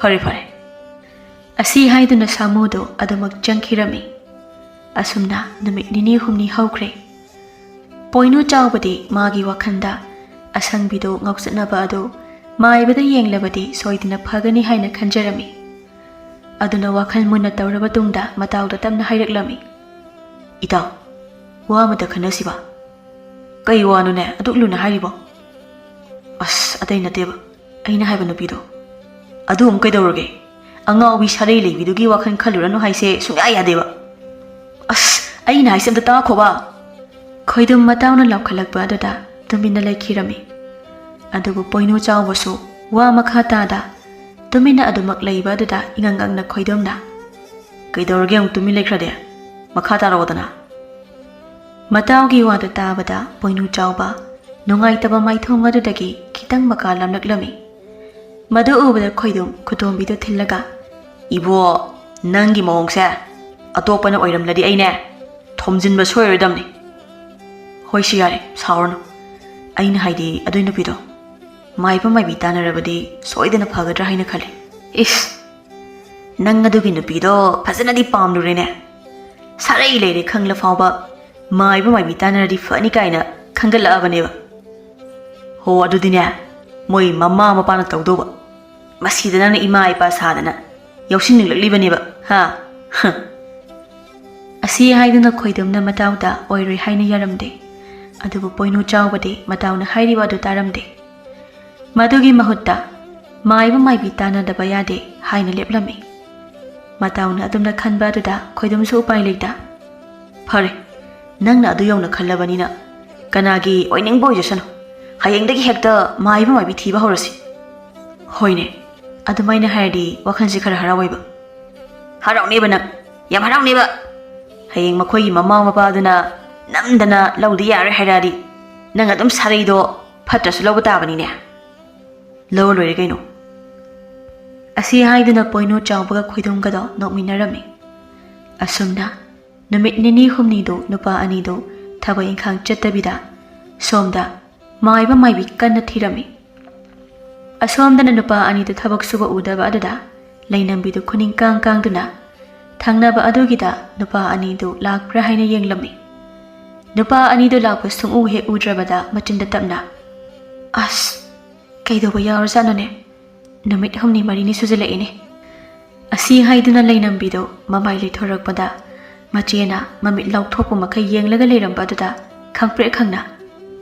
ꯐꯔꯦ, ꯐꯔꯦ꯫" ꯑꯁꯤ ꯍꯥꯏꯗꯨꯅ ꯁꯥꯃꯨꯗꯨ ꯑꯗꯨꯃꯛ ꯆꯪꯈꯤꯔꯝꯃꯤ꯫ ꯑꯁꯨꯝꯅ ꯅꯨꯃꯤꯠ ꯅꯤꯅꯤ ꯍꯨꯝꯅꯤ ꯍꯧꯈ꯭ꯔꯦ꯫ ꯄꯣꯏꯅꯨ ꯆꯥꯎꯕꯗꯤ ꯃꯥꯒꯤ ꯋꯥꯈꯜꯗ ꯑꯁꯪꯕꯤꯗꯨ ꯉꯥꯎꯆꯠꯅꯕ ꯑꯗꯨ ꯃꯥꯏꯕꯗ ꯌꯦꯡꯂꯕꯗꯤ ꯁꯣꯏꯗꯅ ꯐꯒꯅꯤ ꯍꯥꯏꯅ ꯈꯟꯖꯔꯝꯃꯤ꯫ ꯑꯗꯨꯅ ꯋꯥꯈꯜ ꯃꯨꯟꯅ ꯇꯧꯔꯕ ꯇꯨꯡꯗ ꯃꯇꯥꯎꯗ ꯇꯞꯅ ꯍꯥꯏꯔꯛꯂꯝꯃꯤ, "ꯏꯇꯥꯎ, ꯋꯥ ꯑꯃꯇ ꯈꯟꯅꯁꯤꯕ꯫" "ꯀꯩ ꯋꯥꯅꯣꯅꯦ ꯑꯗꯨꯛ ꯂꯨꯅ ꯍꯥꯏꯔꯤꯕꯣ?" "ꯑꯁ, ꯑꯇꯩ ꯅꯠꯇꯦꯕ, ꯑꯩꯅ ꯍꯥꯏꯕ ꯅꯨꯄꯤꯗꯣ꯫ ꯑꯗꯨ ꯑꯃꯨꯛ ꯀꯩꯗꯧꯔꯒꯦ? ꯑꯉꯥꯎꯕꯤ ꯁꯥꯔꯩ ꯂꯩꯕꯤꯗꯨꯒꯤ ꯋꯥꯈꯜ ꯈꯜꯂꯨꯔꯅꯨ ꯍꯥꯏꯁꯦ ꯁꯨꯡꯌꯥ ꯌꯥꯗꯦꯕ꯫" "ꯑꯁ, ꯑꯩꯅ ꯍꯥꯏꯁꯦ ꯑꯝꯇ ꯇꯥꯈꯣꯕ꯫" ꯈꯣꯏꯗꯨꯝ ꯃꯇꯥꯎꯅ ꯂꯥꯎꯈꯠꯂꯛꯄ ꯑꯗꯨꯗ ꯇꯨꯃꯤꯟꯅ ꯂꯩꯈꯤꯔꯝꯃꯤ꯫ ꯑꯗꯨꯕꯨ ꯄꯣꯏꯅꯨ ꯆꯥꯎꯕꯁꯨ ꯋꯥ ꯃꯈꯥ ꯇꯥꯗ ꯇꯨꯃꯤꯟꯅ ꯑꯗꯨꯃꯛ ꯂꯩꯕ ꯑꯗꯨꯗ ꯏꯉꯪ ꯉꯪꯅ ꯈꯣꯏꯗꯣꯝꯅ, "ꯀꯩꯗꯧꯔꯒꯦ ꯑꯃꯨꯛ ꯇꯨꯃꯤꯟ ꯂꯩꯈ꯭ꯔꯗꯤ? ꯃꯈꯥ ꯇꯥꯔꯛꯑꯣꯗꯅ꯫" ꯃꯇꯥꯎꯒꯤ ꯋꯥꯗꯨ ꯇꯥꯕꯗ ꯄꯣꯏꯅꯨ ꯆꯥꯎꯕ ꯅꯨꯡꯉꯥꯏꯇꯕ ꯃꯥꯏꯊꯣꯡ ꯑꯗꯨꯗꯒꯤ ꯈꯤꯇꯪ ꯃꯀꯥ ꯂꯥꯝꯂꯛꯂꯝꯃꯤ꯫ ꯃꯗꯨ ꯎꯕꯗ ꯈꯣꯏꯗꯨꯝ ꯈꯨꯇꯣꯝꯕꯤꯗꯨ ꯊꯤꯜꯂꯒ, "ꯏꯕꯣ, ꯅꯪꯒꯤ ꯃꯑꯣꯡꯁꯦ ꯑꯇꯣꯞꯄꯅ ꯑꯣꯏꯔꯝꯂꯗꯤ ꯑꯩꯅꯦ ꯊꯣꯝꯖꯤꯟꯕ ꯁꯣꯏꯔꯣꯏꯗꯝꯅꯤ꯫" "ꯍꯣꯏꯁꯦ, ꯌꯥꯔꯦ, ꯁꯥꯎꯔꯅꯨ꯫ ꯑꯩꯅ ꯍꯥꯏꯗꯤ ꯑꯗꯨꯏ ꯅꯨꯄꯤꯗꯣ ꯃꯥꯏꯕ ꯃꯥꯏꯕꯤ ꯇꯥꯟꯅꯔꯕꯗꯤ ꯁꯣꯏꯗꯅ ꯐꯒꯗ꯭ꯔꯥ ꯍꯥꯏꯅ ꯈꯜꯂꯤ꯫" "ꯏꯁ, ꯅꯪ ꯑꯗꯨꯒꯤ ꯅꯨꯄꯤꯗꯣ ꯐꯖꯅꯗꯤ ꯄꯥꯝꯂꯨꯔꯦꯅꯦ꯫ ꯁꯥꯔꯩ ꯂꯩꯔꯦ ꯈꯪꯂ ꯐꯥꯎꯕ ꯃꯥꯏꯕ ꯃꯥꯏꯕꯤ ꯇꯥꯟꯅꯔꯗꯤ ꯐꯅꯤ ꯀꯥꯏꯅ ꯈꯟꯒꯠꯂꯛꯑꯕꯅꯦꯕ꯫ ꯍꯣ, ꯑꯗꯨꯗꯤꯅꯦ, ꯃꯣꯏ ꯃꯃꯥ ꯃꯄꯥꯅ ꯇꯧꯗꯧꯕ꯫ ꯃꯁꯤꯗ ꯅꯪꯅ ꯏꯃꯥ ꯏꯄꯥ ꯁꯥꯗꯅ ꯌꯥꯎꯁꯤꯟꯅꯤꯡꯂꯛꯂꯤꯕꯅꯦꯕ, ꯍꯥ? ꯍ꯫ ꯑꯁꯤ ꯍꯥꯏꯗꯨꯅ ꯈꯣꯏꯗꯨꯝꯅ ꯃꯇꯥꯎꯗ ꯑꯣꯏꯔꯣꯏ ꯍꯥꯏꯅ ꯌꯥꯔꯝꯗꯦ꯫ ꯑꯗꯨꯕꯨ ꯄꯣꯏꯅꯨ ꯆꯥꯎꯕꯗꯤ ꯃꯇꯥꯎꯅ ꯍꯥꯏꯔꯤꯕ ꯑꯗꯨ ꯇꯥꯔꯝꯗꯦ꯫ ꯃꯗꯨꯒꯤ ꯃꯍꯨꯠꯇ ꯃꯥꯏꯕ ꯃꯥꯏꯕꯤ ꯇꯥꯟꯅꯗꯕ ꯌꯥꯗꯦ ꯍꯥꯏꯅ ꯂꯦꯞꯂꯝꯃꯤ꯫ ꯃꯇꯥꯎꯅ ꯑꯗꯨꯝꯅ ꯈꯟꯕ ꯑꯗꯨꯗ ꯈꯣꯏꯗꯨꯝꯁꯨ ꯎꯄꯥꯏ ꯂꯩꯇ꯫ "ꯐꯔꯦ, ꯅꯪꯅ ꯑꯗꯨ ꯌꯧꯅ ꯈꯜꯂꯕꯅꯤꯅ ꯀꯅꯥꯒꯤ ꯑꯣꯏꯅꯤꯡꯕ ꯑꯣꯏꯖꯁꯅꯨ꯫ ꯍꯌꯦꯡꯗꯒꯤ ꯍꯦꯛꯇ ꯃꯥꯏꯕ ꯃꯥꯏꯕꯤ ꯊꯤꯕ ꯍꯧꯔꯁꯤ꯫" "ꯍꯣꯏꯅꯦ, ꯑꯗꯨꯃꯥꯏꯅ ꯍꯥꯏꯔꯗꯤ ꯋꯥꯈꯜꯁꯦ ꯈꯔ ꯍꯔꯥꯎꯋꯦꯕ꯫" "ꯍꯔꯥꯎꯅꯦꯕ ꯅꯪ, ꯌꯥꯝ ꯍꯔꯥꯎꯅꯦꯕ꯫ ꯍꯌꯦꯡ ꯃꯈꯣꯏꯒꯤ ꯃꯃꯥ ꯃꯄꯥꯗꯨꯅ ꯅꯝꯗꯅ ꯂꯧꯗ ꯌꯥꯔꯣꯏ ꯍꯥꯏꯔꯛꯑꯗꯤ ꯅꯪ ꯑꯗꯨꯝ ꯁꯥꯔꯩꯗꯣ ꯐꯠꯇ꯭ꯔꯁꯨ ꯂꯧꯕ ꯇꯥꯕꯅꯤꯅꯦ꯫" "ꯂꯧꯔ ꯂꯣꯏꯔꯦ ꯀꯩꯅꯣ꯫" ꯑꯁꯤ ꯍꯥꯏꯗꯨꯅ ꯄꯣꯏꯅꯨ ꯆꯥꯎꯕꯒ ꯈꯣꯏꯗꯨꯝꯒꯗꯣ ꯅꯣꯛꯃꯤꯟꯅꯔꯝꯃꯤ꯫ ꯑꯁꯨꯝꯅ ꯅꯨꯃꯤꯠ ꯅꯤꯅꯤ ꯍꯨꯝꯅꯤꯗꯨ ꯅꯨꯄꯥ ꯑꯅꯤꯗꯨ ꯊꯕꯛ ꯏꯪꯈꯥꯡ ꯆꯠꯇꯕꯤꯗ ꯁꯣꯝꯗ ꯃꯥꯏꯕ ꯃꯥꯏꯕꯤ ꯀꯟꯅ ꯊꯤꯔꯝꯃꯤ꯫ ꯑꯁꯣꯝꯗꯅ ꯅꯨꯄꯥ ꯑꯅꯤꯗꯨ ꯊꯕꯛ ꯁꯨꯕ ꯎꯗꯕ ꯑꯗꯨꯗ ꯂꯩꯅꯝꯕꯤꯗꯨ ꯈꯨꯅꯤꯡ ꯀꯥꯡ ꯀꯥꯡꯗꯨꯅ ꯊꯪꯅꯕ ꯑꯗꯨꯒꯤꯗ ꯅꯨꯄꯥ ꯑꯅꯤꯗꯨ ꯂꯥꯛꯄ꯭ꯔꯥ ꯍꯥꯏꯅ ꯌꯦꯡꯂꯝꯃꯤ꯫ ꯅꯨꯄꯥ ꯑꯅꯤꯗꯨ ꯂꯥꯛꯄ ꯁꯨꯡꯎ ꯍꯦꯛ ꯎꯗ꯭ꯔꯕꯗ ꯃꯆꯤꯟꯗ ꯇꯞꯅ, "ꯑꯁ, ꯀꯩꯗꯧꯕ ꯌꯥꯎꯔꯖꯥꯠꯅꯣꯅꯦ? ꯅꯨꯃꯤꯠ ꯍꯨꯝꯅꯤ ꯃꯔꯤꯅꯤ ꯁꯨꯖꯤꯜꯂꯛꯏꯅꯦ꯫" ꯑꯁꯤ ꯍꯥꯏꯗꯨꯅ ꯂꯩꯅꯝꯕꯤꯗꯨ ꯃꯃꯥꯏ ꯂꯩꯊꯣꯔꯛꯄꯗ ꯃꯆꯦꯅ ꯃꯃꯤꯠ ꯂꯥꯎꯊꯣꯛꯄ ꯃꯈꯩ ꯌꯦꯡꯂꯒ ꯂꯩꯔꯝꯕ ꯑꯗꯨꯗ ꯈꯪꯄ꯭ꯔꯦꯛ ꯈꯪꯅ,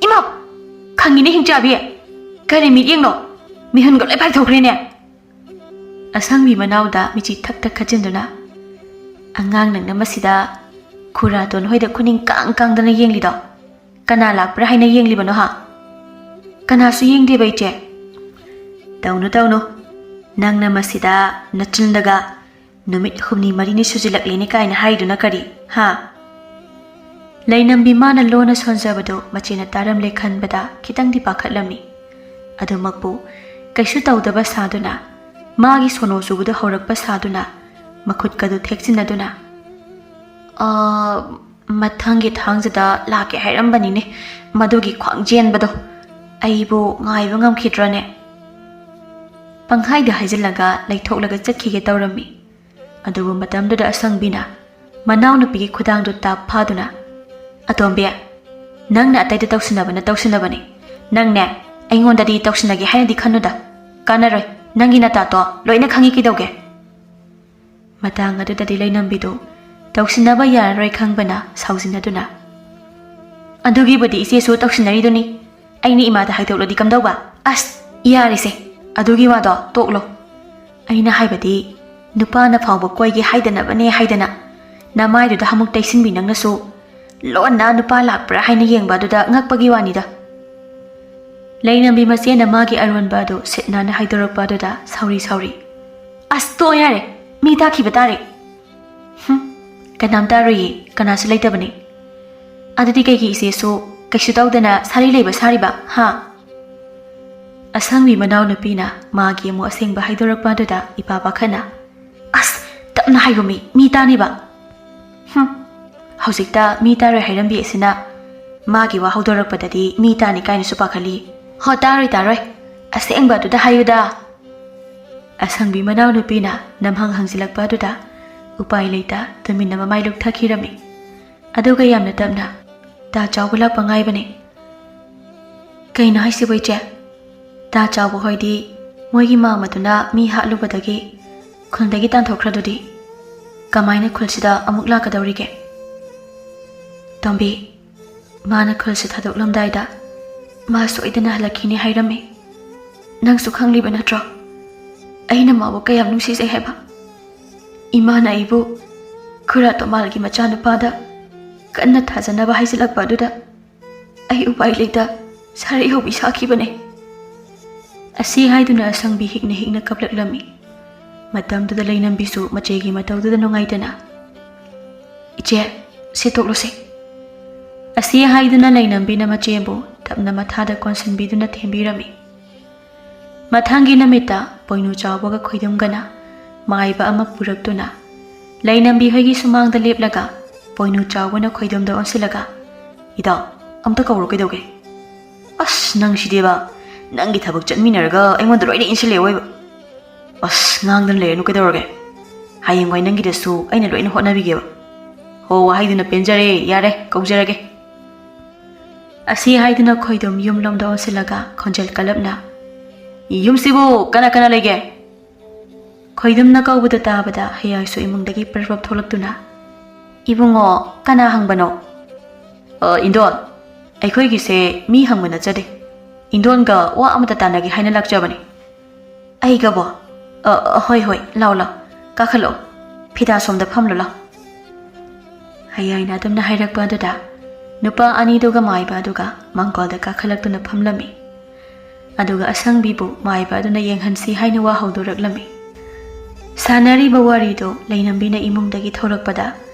"ꯏꯃꯥ! ꯈꯪꯉꯤꯅꯦ ꯍꯤꯡꯆꯥꯕꯤ! ꯀꯔꯤ ꯃꯤꯠꯌꯦꯡꯅꯣ? ꯃꯤꯍꯨꯟꯒ ꯂꯣꯏ ꯄꯥꯏꯊꯣꯛꯈ꯭ꯔꯦꯅꯦ!" ꯑꯁꯪꯕꯤ ꯃꯅꯥꯎꯗ ꯃꯤꯆꯤ ꯊꯛ ꯊꯛ ꯈꯠꯆꯤꯟꯗꯨꯅ, "ꯑꯉꯥꯡ ꯅꯪꯅ ꯃꯁꯤꯗ ꯈꯨꯔꯥꯇꯣꯟ ꯍꯣꯏꯗ ꯈꯨꯅꯤꯡ ꯀꯥꯡ ꯀꯥꯡꯗꯅ ꯌꯦꯡꯂꯤꯗꯣ? ꯀꯅꯥ ꯂꯥꯛꯄ꯭ꯔꯥ ꯍꯥꯏꯅ ꯌꯦꯡꯂꯤꯕꯅꯣ ꯍꯥ?" "ꯀꯅꯥꯁꯨ ꯌꯦꯡꯗꯦꯕ ꯏꯆꯦ꯫" "ꯇꯧꯅꯨ ꯇꯧꯅꯨ, ꯅꯪꯅ ꯃꯁꯤꯗ ꯅꯆꯤꯟꯗꯒ ꯅꯨꯃꯤꯠ ꯍꯨꯝꯅꯤ ꯃꯔꯤꯅꯤ ꯁꯨꯖꯤꯜꯂꯛꯂꯦꯅꯦ ꯀꯥꯏꯅ ꯍꯥꯏꯗꯨꯅ ꯀꯔꯤ, ꯍꯥ?" ꯂꯩꯅꯝꯕꯤ ꯃꯥꯅ ꯂꯣꯟꯅ ꯁꯣꯟꯖꯕꯗꯨ ꯃꯆꯦꯅ ꯇꯥꯔꯝꯂꯦ ꯈꯟꯕꯗ ꯈꯤꯇꯪꯗꯤ ꯄꯥꯈꯠꯂꯝꯃꯤ꯫ ꯑꯗꯨꯃꯛꯄꯨ ꯀꯩꯁꯨ ꯇꯧꯗꯕ ꯁꯥꯗꯨꯅ, ꯃꯥꯒꯤ ꯁꯣꯅꯣ ꯆꯨꯕꯗꯨ ꯍꯧꯔꯛꯄ ꯁꯥꯗꯨꯅ, ꯃꯈꯨꯠꯀꯗꯨ ꯊꯦꯛꯆꯤꯟꯅꯗꯨꯅ, "ꯑꯥ, ꯃꯊꯪꯒꯤ ꯊꯥꯡꯖꯗ ꯂꯥꯛꯀꯦ ꯍꯥꯏꯔꯝꯕꯅꯤꯅꯦ, ꯃꯗꯨꯒꯤ ꯈ꯭ꯋꯥꯡ ꯆꯦꯟꯕꯗꯣ꯫ ꯑꯩꯕꯨ ꯉꯥꯏꯕ ꯉꯝꯈꯤꯗ꯭ꯔꯅꯦ?" ꯄꯪꯍꯥꯏꯗ ꯍꯥꯏꯖꯤꯜꯂꯒ ꯂꯩꯊꯣꯛꯂꯒ ꯆꯠꯈꯤꯒꯦ ꯇꯧꯔꯝꯃꯤ꯫ ꯑꯗꯨꯕꯨ ꯃꯇꯝꯗꯨꯗ ꯑꯁꯪꯕꯤꯅ ꯃꯅꯥꯎꯅꯨꯄꯤꯒꯤ ꯈꯨꯗꯥꯡꯗꯨ ꯇꯥꯞ ꯐꯥꯗꯨꯅ, "ꯑꯇꯣꯝꯕꯤ, ꯅꯪꯅ ꯑꯇꯩꯗ ꯇꯧꯁꯤꯟꯅꯕꯅ ꯇꯧꯁꯤꯟꯅꯕꯅꯤ꯫ ꯅꯪꯅꯦ, ꯑꯩꯉꯣꯟꯗꯗꯤ ꯇꯧꯁꯤꯟꯅꯒꯦ ꯍꯥꯏꯅꯗꯤ ꯈꯟꯅꯨꯗ꯫ ꯀꯥꯟꯅꯔꯣꯏ, ꯅꯪꯒꯤ ꯅꯇꯥꯇꯣ ꯂꯣꯏꯅ ꯈꯪꯉꯤ ꯀꯩꯗꯧꯒꯦ?" ꯃꯇꯥꯡ ꯑꯗꯨꯗꯗꯤ ꯂꯩꯅꯝꯕꯤꯗꯨ ꯇꯧꯁꯤꯟꯅꯕ ꯌꯥꯔꯔꯣꯏ ꯈꯪꯕꯅ ꯁꯥꯎꯖꯤꯟꯅꯗꯨꯅ, "ꯑꯗꯨꯒꯤꯕꯨꯗꯤ ꯏꯆꯦꯁꯨ ꯇꯧꯁꯤꯟꯅꯔꯤꯗꯨꯅꯤ, ꯑꯩꯅ ꯏꯃꯥꯗ ꯍꯥꯏꯗꯣꯛꯂꯗꯤ ꯀꯝꯗꯧꯕ?" "ꯑꯁ, ꯌꯥꯔꯦꯁꯦ, ꯑꯗꯨꯒꯤ ꯋꯥꯗꯣ ꯇꯣꯛꯂꯣ꯫ ꯑꯩꯅ ꯍꯥꯏꯕꯗꯤ, ꯅꯨꯄꯥꯅ ꯐꯥꯎꯕ ꯀꯣꯏꯒꯦ ꯍꯥꯏꯗꯅꯕꯅꯦ ꯍꯥꯏꯗꯅ ꯅꯃꯥꯏꯗꯨꯗ ꯑꯃꯨꯛ ꯇꯩꯁꯤꯟꯕꯤ ꯅꯪꯅꯁꯨ꯫ ꯂꯣꯟꯅ ꯅꯨꯄꯥ ꯂꯥꯛꯄ꯭ꯔꯥ ꯍꯥꯏꯅ ꯌꯦꯡꯕ ꯑꯗꯨꯗ ꯉꯛꯄꯒꯤ ꯋꯥꯅꯤꯗ꯫" ꯂꯩꯅꯝꯕꯤ ꯃꯆꯦꯅ ꯃꯥꯒꯤ ꯑꯔꯣꯟꯕ ꯑꯗꯨ ꯁꯤꯠ ꯅꯥꯟꯅ ꯍꯥꯏꯗꯣꯔꯛꯄ ꯑꯗꯨꯗ ꯁꯥꯎꯔꯤ ꯁꯥꯎꯔꯤ, "ꯑꯁ, ꯇꯣꯛꯑꯣ ꯌꯥꯔꯦ, ꯃꯤ ꯇꯥꯈꯤꯕ ꯇꯥꯔꯦ꯫" "ꯍꯨꯝ, ꯀꯅꯥꯝ ꯇꯥꯔꯣꯏꯌꯦ, ꯀꯅꯥꯁꯨ ꯂꯩꯇꯕꯅꯦ꯫" "ꯑꯗꯨꯗꯤ ꯀꯩꯒꯤ ꯏꯆꯦꯁꯨ ꯀꯩꯁꯨ ꯇꯧꯗꯅ ꯁꯥꯔꯤ ꯂꯩꯕ ꯁꯥꯔꯤꯕ, ꯍꯥ?" ꯑꯁꯪꯕꯤ ꯃꯅꯥꯎꯅꯨꯄꯤꯅ ꯃꯥꯒꯤ ꯑꯃꯨꯛ ꯑꯁꯦꯡꯕ ꯍꯥꯏꯗꯣꯔꯛꯄ ꯑꯗꯨꯗ ꯏꯄꯥ ꯄꯥꯈꯠꯅ, "ꯑꯁ, ꯇꯞꯅ ꯍꯥꯏꯌꯣꯃꯤ, ꯃꯤ ꯇꯥꯅꯤꯕ꯫" "ꯍꯨꯝ, ꯍꯧꯖꯤꯛꯇ ꯃꯤ ꯇꯥꯔꯣꯏ ꯍꯥꯏꯔꯝꯕꯤ ꯑꯁꯤꯅ ꯃꯥꯒꯤ ꯋꯥ ꯍꯧꯗꯣꯔꯛꯄꯗꯗꯤ ꯃꯤ ꯇꯥꯅꯤ ꯀꯥꯏꯅꯁꯨ ꯄꯥꯈꯠꯂꯤ꯫ ꯍꯣ, ꯇꯥꯔꯣꯏ, ꯇꯥꯔꯣꯏ, ꯑꯁꯦꯡꯕ ꯑꯗꯨꯗ ꯍꯥꯏꯌꯨꯗ꯫" ꯑꯁꯪꯕꯤ ꯃꯅꯥꯎꯅꯨꯄꯤꯅ ꯅꯝꯍꯪ ꯍꯪꯖꯤꯜꯂꯛꯄ ꯑꯗꯨꯗ ꯎꯄꯥꯏ ꯂꯩꯇ ꯇꯨꯃꯤꯟꯅ ꯃꯃꯥꯏ ꯂꯨꯞꯊꯈꯤꯔꯝꯃꯤ꯫ ꯑꯗꯨꯒ ꯌꯥꯝꯅ ꯇꯞꯅ, "ꯇꯥ ꯆꯥꯎꯕ ꯂꯥꯛꯄ ꯉꯥꯏꯕꯅꯦ꯫" "ꯀꯩꯅꯣ ꯍꯥꯏꯁꯤꯕꯣ, ꯏꯆꯦ? ꯇꯥ ꯆꯥꯎꯕ ꯍꯣꯏꯗꯤ ꯃꯣꯏꯒꯤ ꯃꯥꯝꯃꯗꯨꯅ ꯃꯤ ꯍꯥꯠꯂꯨꯕꯗꯒꯤ ꯈꯨꯜꯗꯒꯤ ꯇꯥꯟꯊꯣꯛꯈ꯭ꯔꯗꯨꯗꯤ꯫ ꯀꯃꯥꯏꯅ ꯈꯨꯜꯁꯤꯗ ꯑꯃꯨꯛ ꯂꯥꯛꯀꯗꯧꯔꯤꯒꯦ?" "ꯇꯣꯝꯕꯤ, ꯃꯥꯅ ꯈꯨꯜꯁꯦ ꯊꯥꯗꯣꯛꯂꯝꯗꯥꯏꯗ ꯃꯥ ꯁꯣꯏꯗꯅ ꯍꯜꯂꯛꯈꯤꯅꯤ ꯍꯥꯏꯔꯝꯃꯤ꯫ ꯅꯪꯁꯨ ꯈꯪꯂꯤꯕ ꯅꯠꯇ꯭ꯔꯣ ꯑꯩꯅ ꯃꯥꯕꯨ ꯀꯌꯥꯝ ꯅꯨꯡꯁꯤꯖꯩ ꯍꯥꯏꯕ? ꯏꯃꯥꯅ ꯑꯩꯕꯨ ꯈꯨꯔꯥ ꯇꯣꯃꯥꯜꯒꯤ ꯃꯆꯥꯅꯨꯄꯥꯗ ꯀꯟꯅ ꯊꯥꯖꯅꯕ ꯍꯥꯏꯖꯤꯜꯂꯛꯄ ꯑꯗꯨꯗ ꯑꯩ ꯎꯄꯥꯏ ꯂꯩꯇ ꯁꯥꯔꯩ ꯍꯧꯕꯤ ꯁꯥꯈꯤꯕꯅꯦ꯫" ꯑꯁꯤ ꯍꯥꯏꯗꯨꯅ ꯑꯁꯪꯕꯤ ꯍꯤꯛꯅ ꯍꯤꯛꯅ ꯀꯞꯂꯛꯂꯝꯃꯤ꯫ ꯃꯇꯝꯗꯨꯗ ꯂꯩꯅꯝꯕꯤꯁꯨ ꯃꯆꯦꯒꯤ ꯃꯇꯧꯗꯨꯗ ꯅꯨꯡꯉꯥꯏꯇꯅ, "ꯏꯆꯦ, ꯁꯤ ꯇꯣꯛꯂꯨꯁꯦ꯫" ꯑꯁꯤ ꯍꯥꯏꯗꯨꯅ ꯂꯩꯅꯝꯕꯤꯅ ꯃꯆꯦꯕꯨ ꯇꯞꯅ ꯃꯊꯥꯗ ꯀꯣꯟꯁꯤꯟꯕꯤꯗꯨꯅ ꯊꯦꯝꯕꯤꯔꯝꯃꯤ꯫ ꯃꯊꯪꯒꯤ ꯅꯨꯃꯤꯠꯇ ꯄꯣꯏꯅꯨ ꯆꯥꯎꯕꯒ ꯈꯣꯏꯗꯨꯝꯒꯅ ꯃꯥꯏꯕ ꯑꯃ ꯄꯨꯔꯛꯇꯨꯅ ꯂꯩꯅꯝꯕꯤ ꯍꯣꯏꯒꯤ ꯁꯨꯃꯥꯡꯗ ꯂꯦꯞꯂꯒ ꯄꯣꯏꯅꯨ ꯆꯥꯎꯕꯅ ꯈꯣꯏꯗꯨꯝꯗ ꯑꯣꯟꯁꯤꯜꯂꯒ, "ꯏꯇꯥꯎ, ꯑꯝꯇ ꯀꯧꯔꯣ ꯀꯩꯗꯧꯒꯦ?" "ꯑꯁ, ꯅꯪꯁꯤꯗꯤꯕ, ꯅꯪꯒꯤ ꯊꯕꯛ ꯆꯠꯃꯤꯟꯅꯔꯒ ꯑꯩꯉꯣꯟꯗ ꯂꯣꯏꯅ ꯏꯟꯁꯤꯜꯂꯦ ꯑꯣꯏꯕ꯫ ꯑꯁ, ꯉꯥꯡꯗꯅ ꯂꯩꯔꯅꯨ ꯀꯩꯗꯧꯔꯒꯦ? ꯍꯌꯦꯡꯋꯥꯏ ꯅꯪꯒꯤꯗꯁꯨ ꯑꯩꯅ ꯂꯣꯏꯅ ꯍꯣꯠꯅꯕꯤꯒꯦꯕ꯫ ꯍꯣ, ꯋꯥꯍꯩꯗꯨꯅ ꯄꯦꯟꯖꯔꯦ, ꯌꯥꯔꯦ, ꯀꯧꯖꯔꯒꯦ꯫" ꯑꯁꯤ ꯍꯥꯏꯗꯨꯅ ꯈꯣꯏꯗꯨꯝ ꯌꯨꯝꯂꯣꯝꯗ ꯑꯣꯟꯁꯤꯜꯂꯒ ꯈꯣꯟꯖꯦꯜ ꯀꯜꯂꯞꯅ, "ꯌꯨꯝꯁꯤꯕꯨ ꯀꯅꯥ ꯀꯅꯥ ꯂꯩꯒꯦ?" ꯈꯣꯏꯗꯨꯝꯅ ꯀꯧꯕꯗꯨ ꯇꯥꯕꯗ ꯍꯌꯥꯏꯁꯨ ꯏꯃꯨꯡꯗꯒꯤ ꯄꯔꯞ ꯄꯔꯞ ꯊꯣꯛꯂꯛꯇꯨꯅ, "ꯏꯕꯨꯡꯉꯣ, ꯀꯅꯥ ꯍꯪꯕꯅꯣ?" "ꯑ, ꯏꯟꯗꯣꯟ, ꯑꯩꯈꯣꯏꯒꯤꯁꯦ ꯃꯤ ꯍꯪꯕ ꯅꯠꯆꯗꯦ꯫ ꯏꯟꯗꯣꯟꯒ ꯋꯥ ꯑꯃꯇ ꯇꯥꯟꯅꯒꯦ ꯍꯥꯏꯅ ꯂꯥꯛꯆꯕꯅꯤ꯫" "ꯑꯩꯒꯕꯣ?" "ꯑ, ꯑ, ꯍꯣꯏ, ꯍꯣꯏ, ꯂꯥꯎ, ꯂꯥꯎ, ꯀꯥꯈꯠꯂꯛꯑꯣ꯫ ꯐꯤꯗꯥ ꯁꯣꯝꯗ ꯐꯝꯂꯣ, ꯂꯥꯎ꯫" ꯍꯌꯥꯏꯅ ꯑꯗꯨꯝꯅ ꯍꯥꯏꯔꯛꯄ ꯑꯗꯨꯗ ꯅꯨꯄꯥ ꯑꯅꯤꯗꯨꯒ ꯃꯥꯏꯕ ꯑꯗꯨꯒ ꯃꯥꯡꯒꯣꯜꯗ ꯀꯥꯈꯠꯂꯛꯇꯨꯅ ꯐꯝꯂꯝꯃꯤ꯫ ꯑꯗꯨꯒ ꯑꯁꯪꯕꯤꯕꯨ ꯃꯥꯏꯕ ꯑꯗꯨꯅ ꯌꯦꯡꯍꯟꯁꯤ ꯍꯥꯏꯅ ꯋꯥ ꯍꯧꯗꯣꯔꯛꯂꯝꯃꯤ꯫ ꯁꯥꯟꯅꯔꯤꯕ ꯋꯥꯔꯤꯗꯨ ꯂꯩꯅꯝꯕꯤꯅ ꯏꯃꯨꯡꯗꯒꯤ ꯊꯣꯔꯛꯄꯗ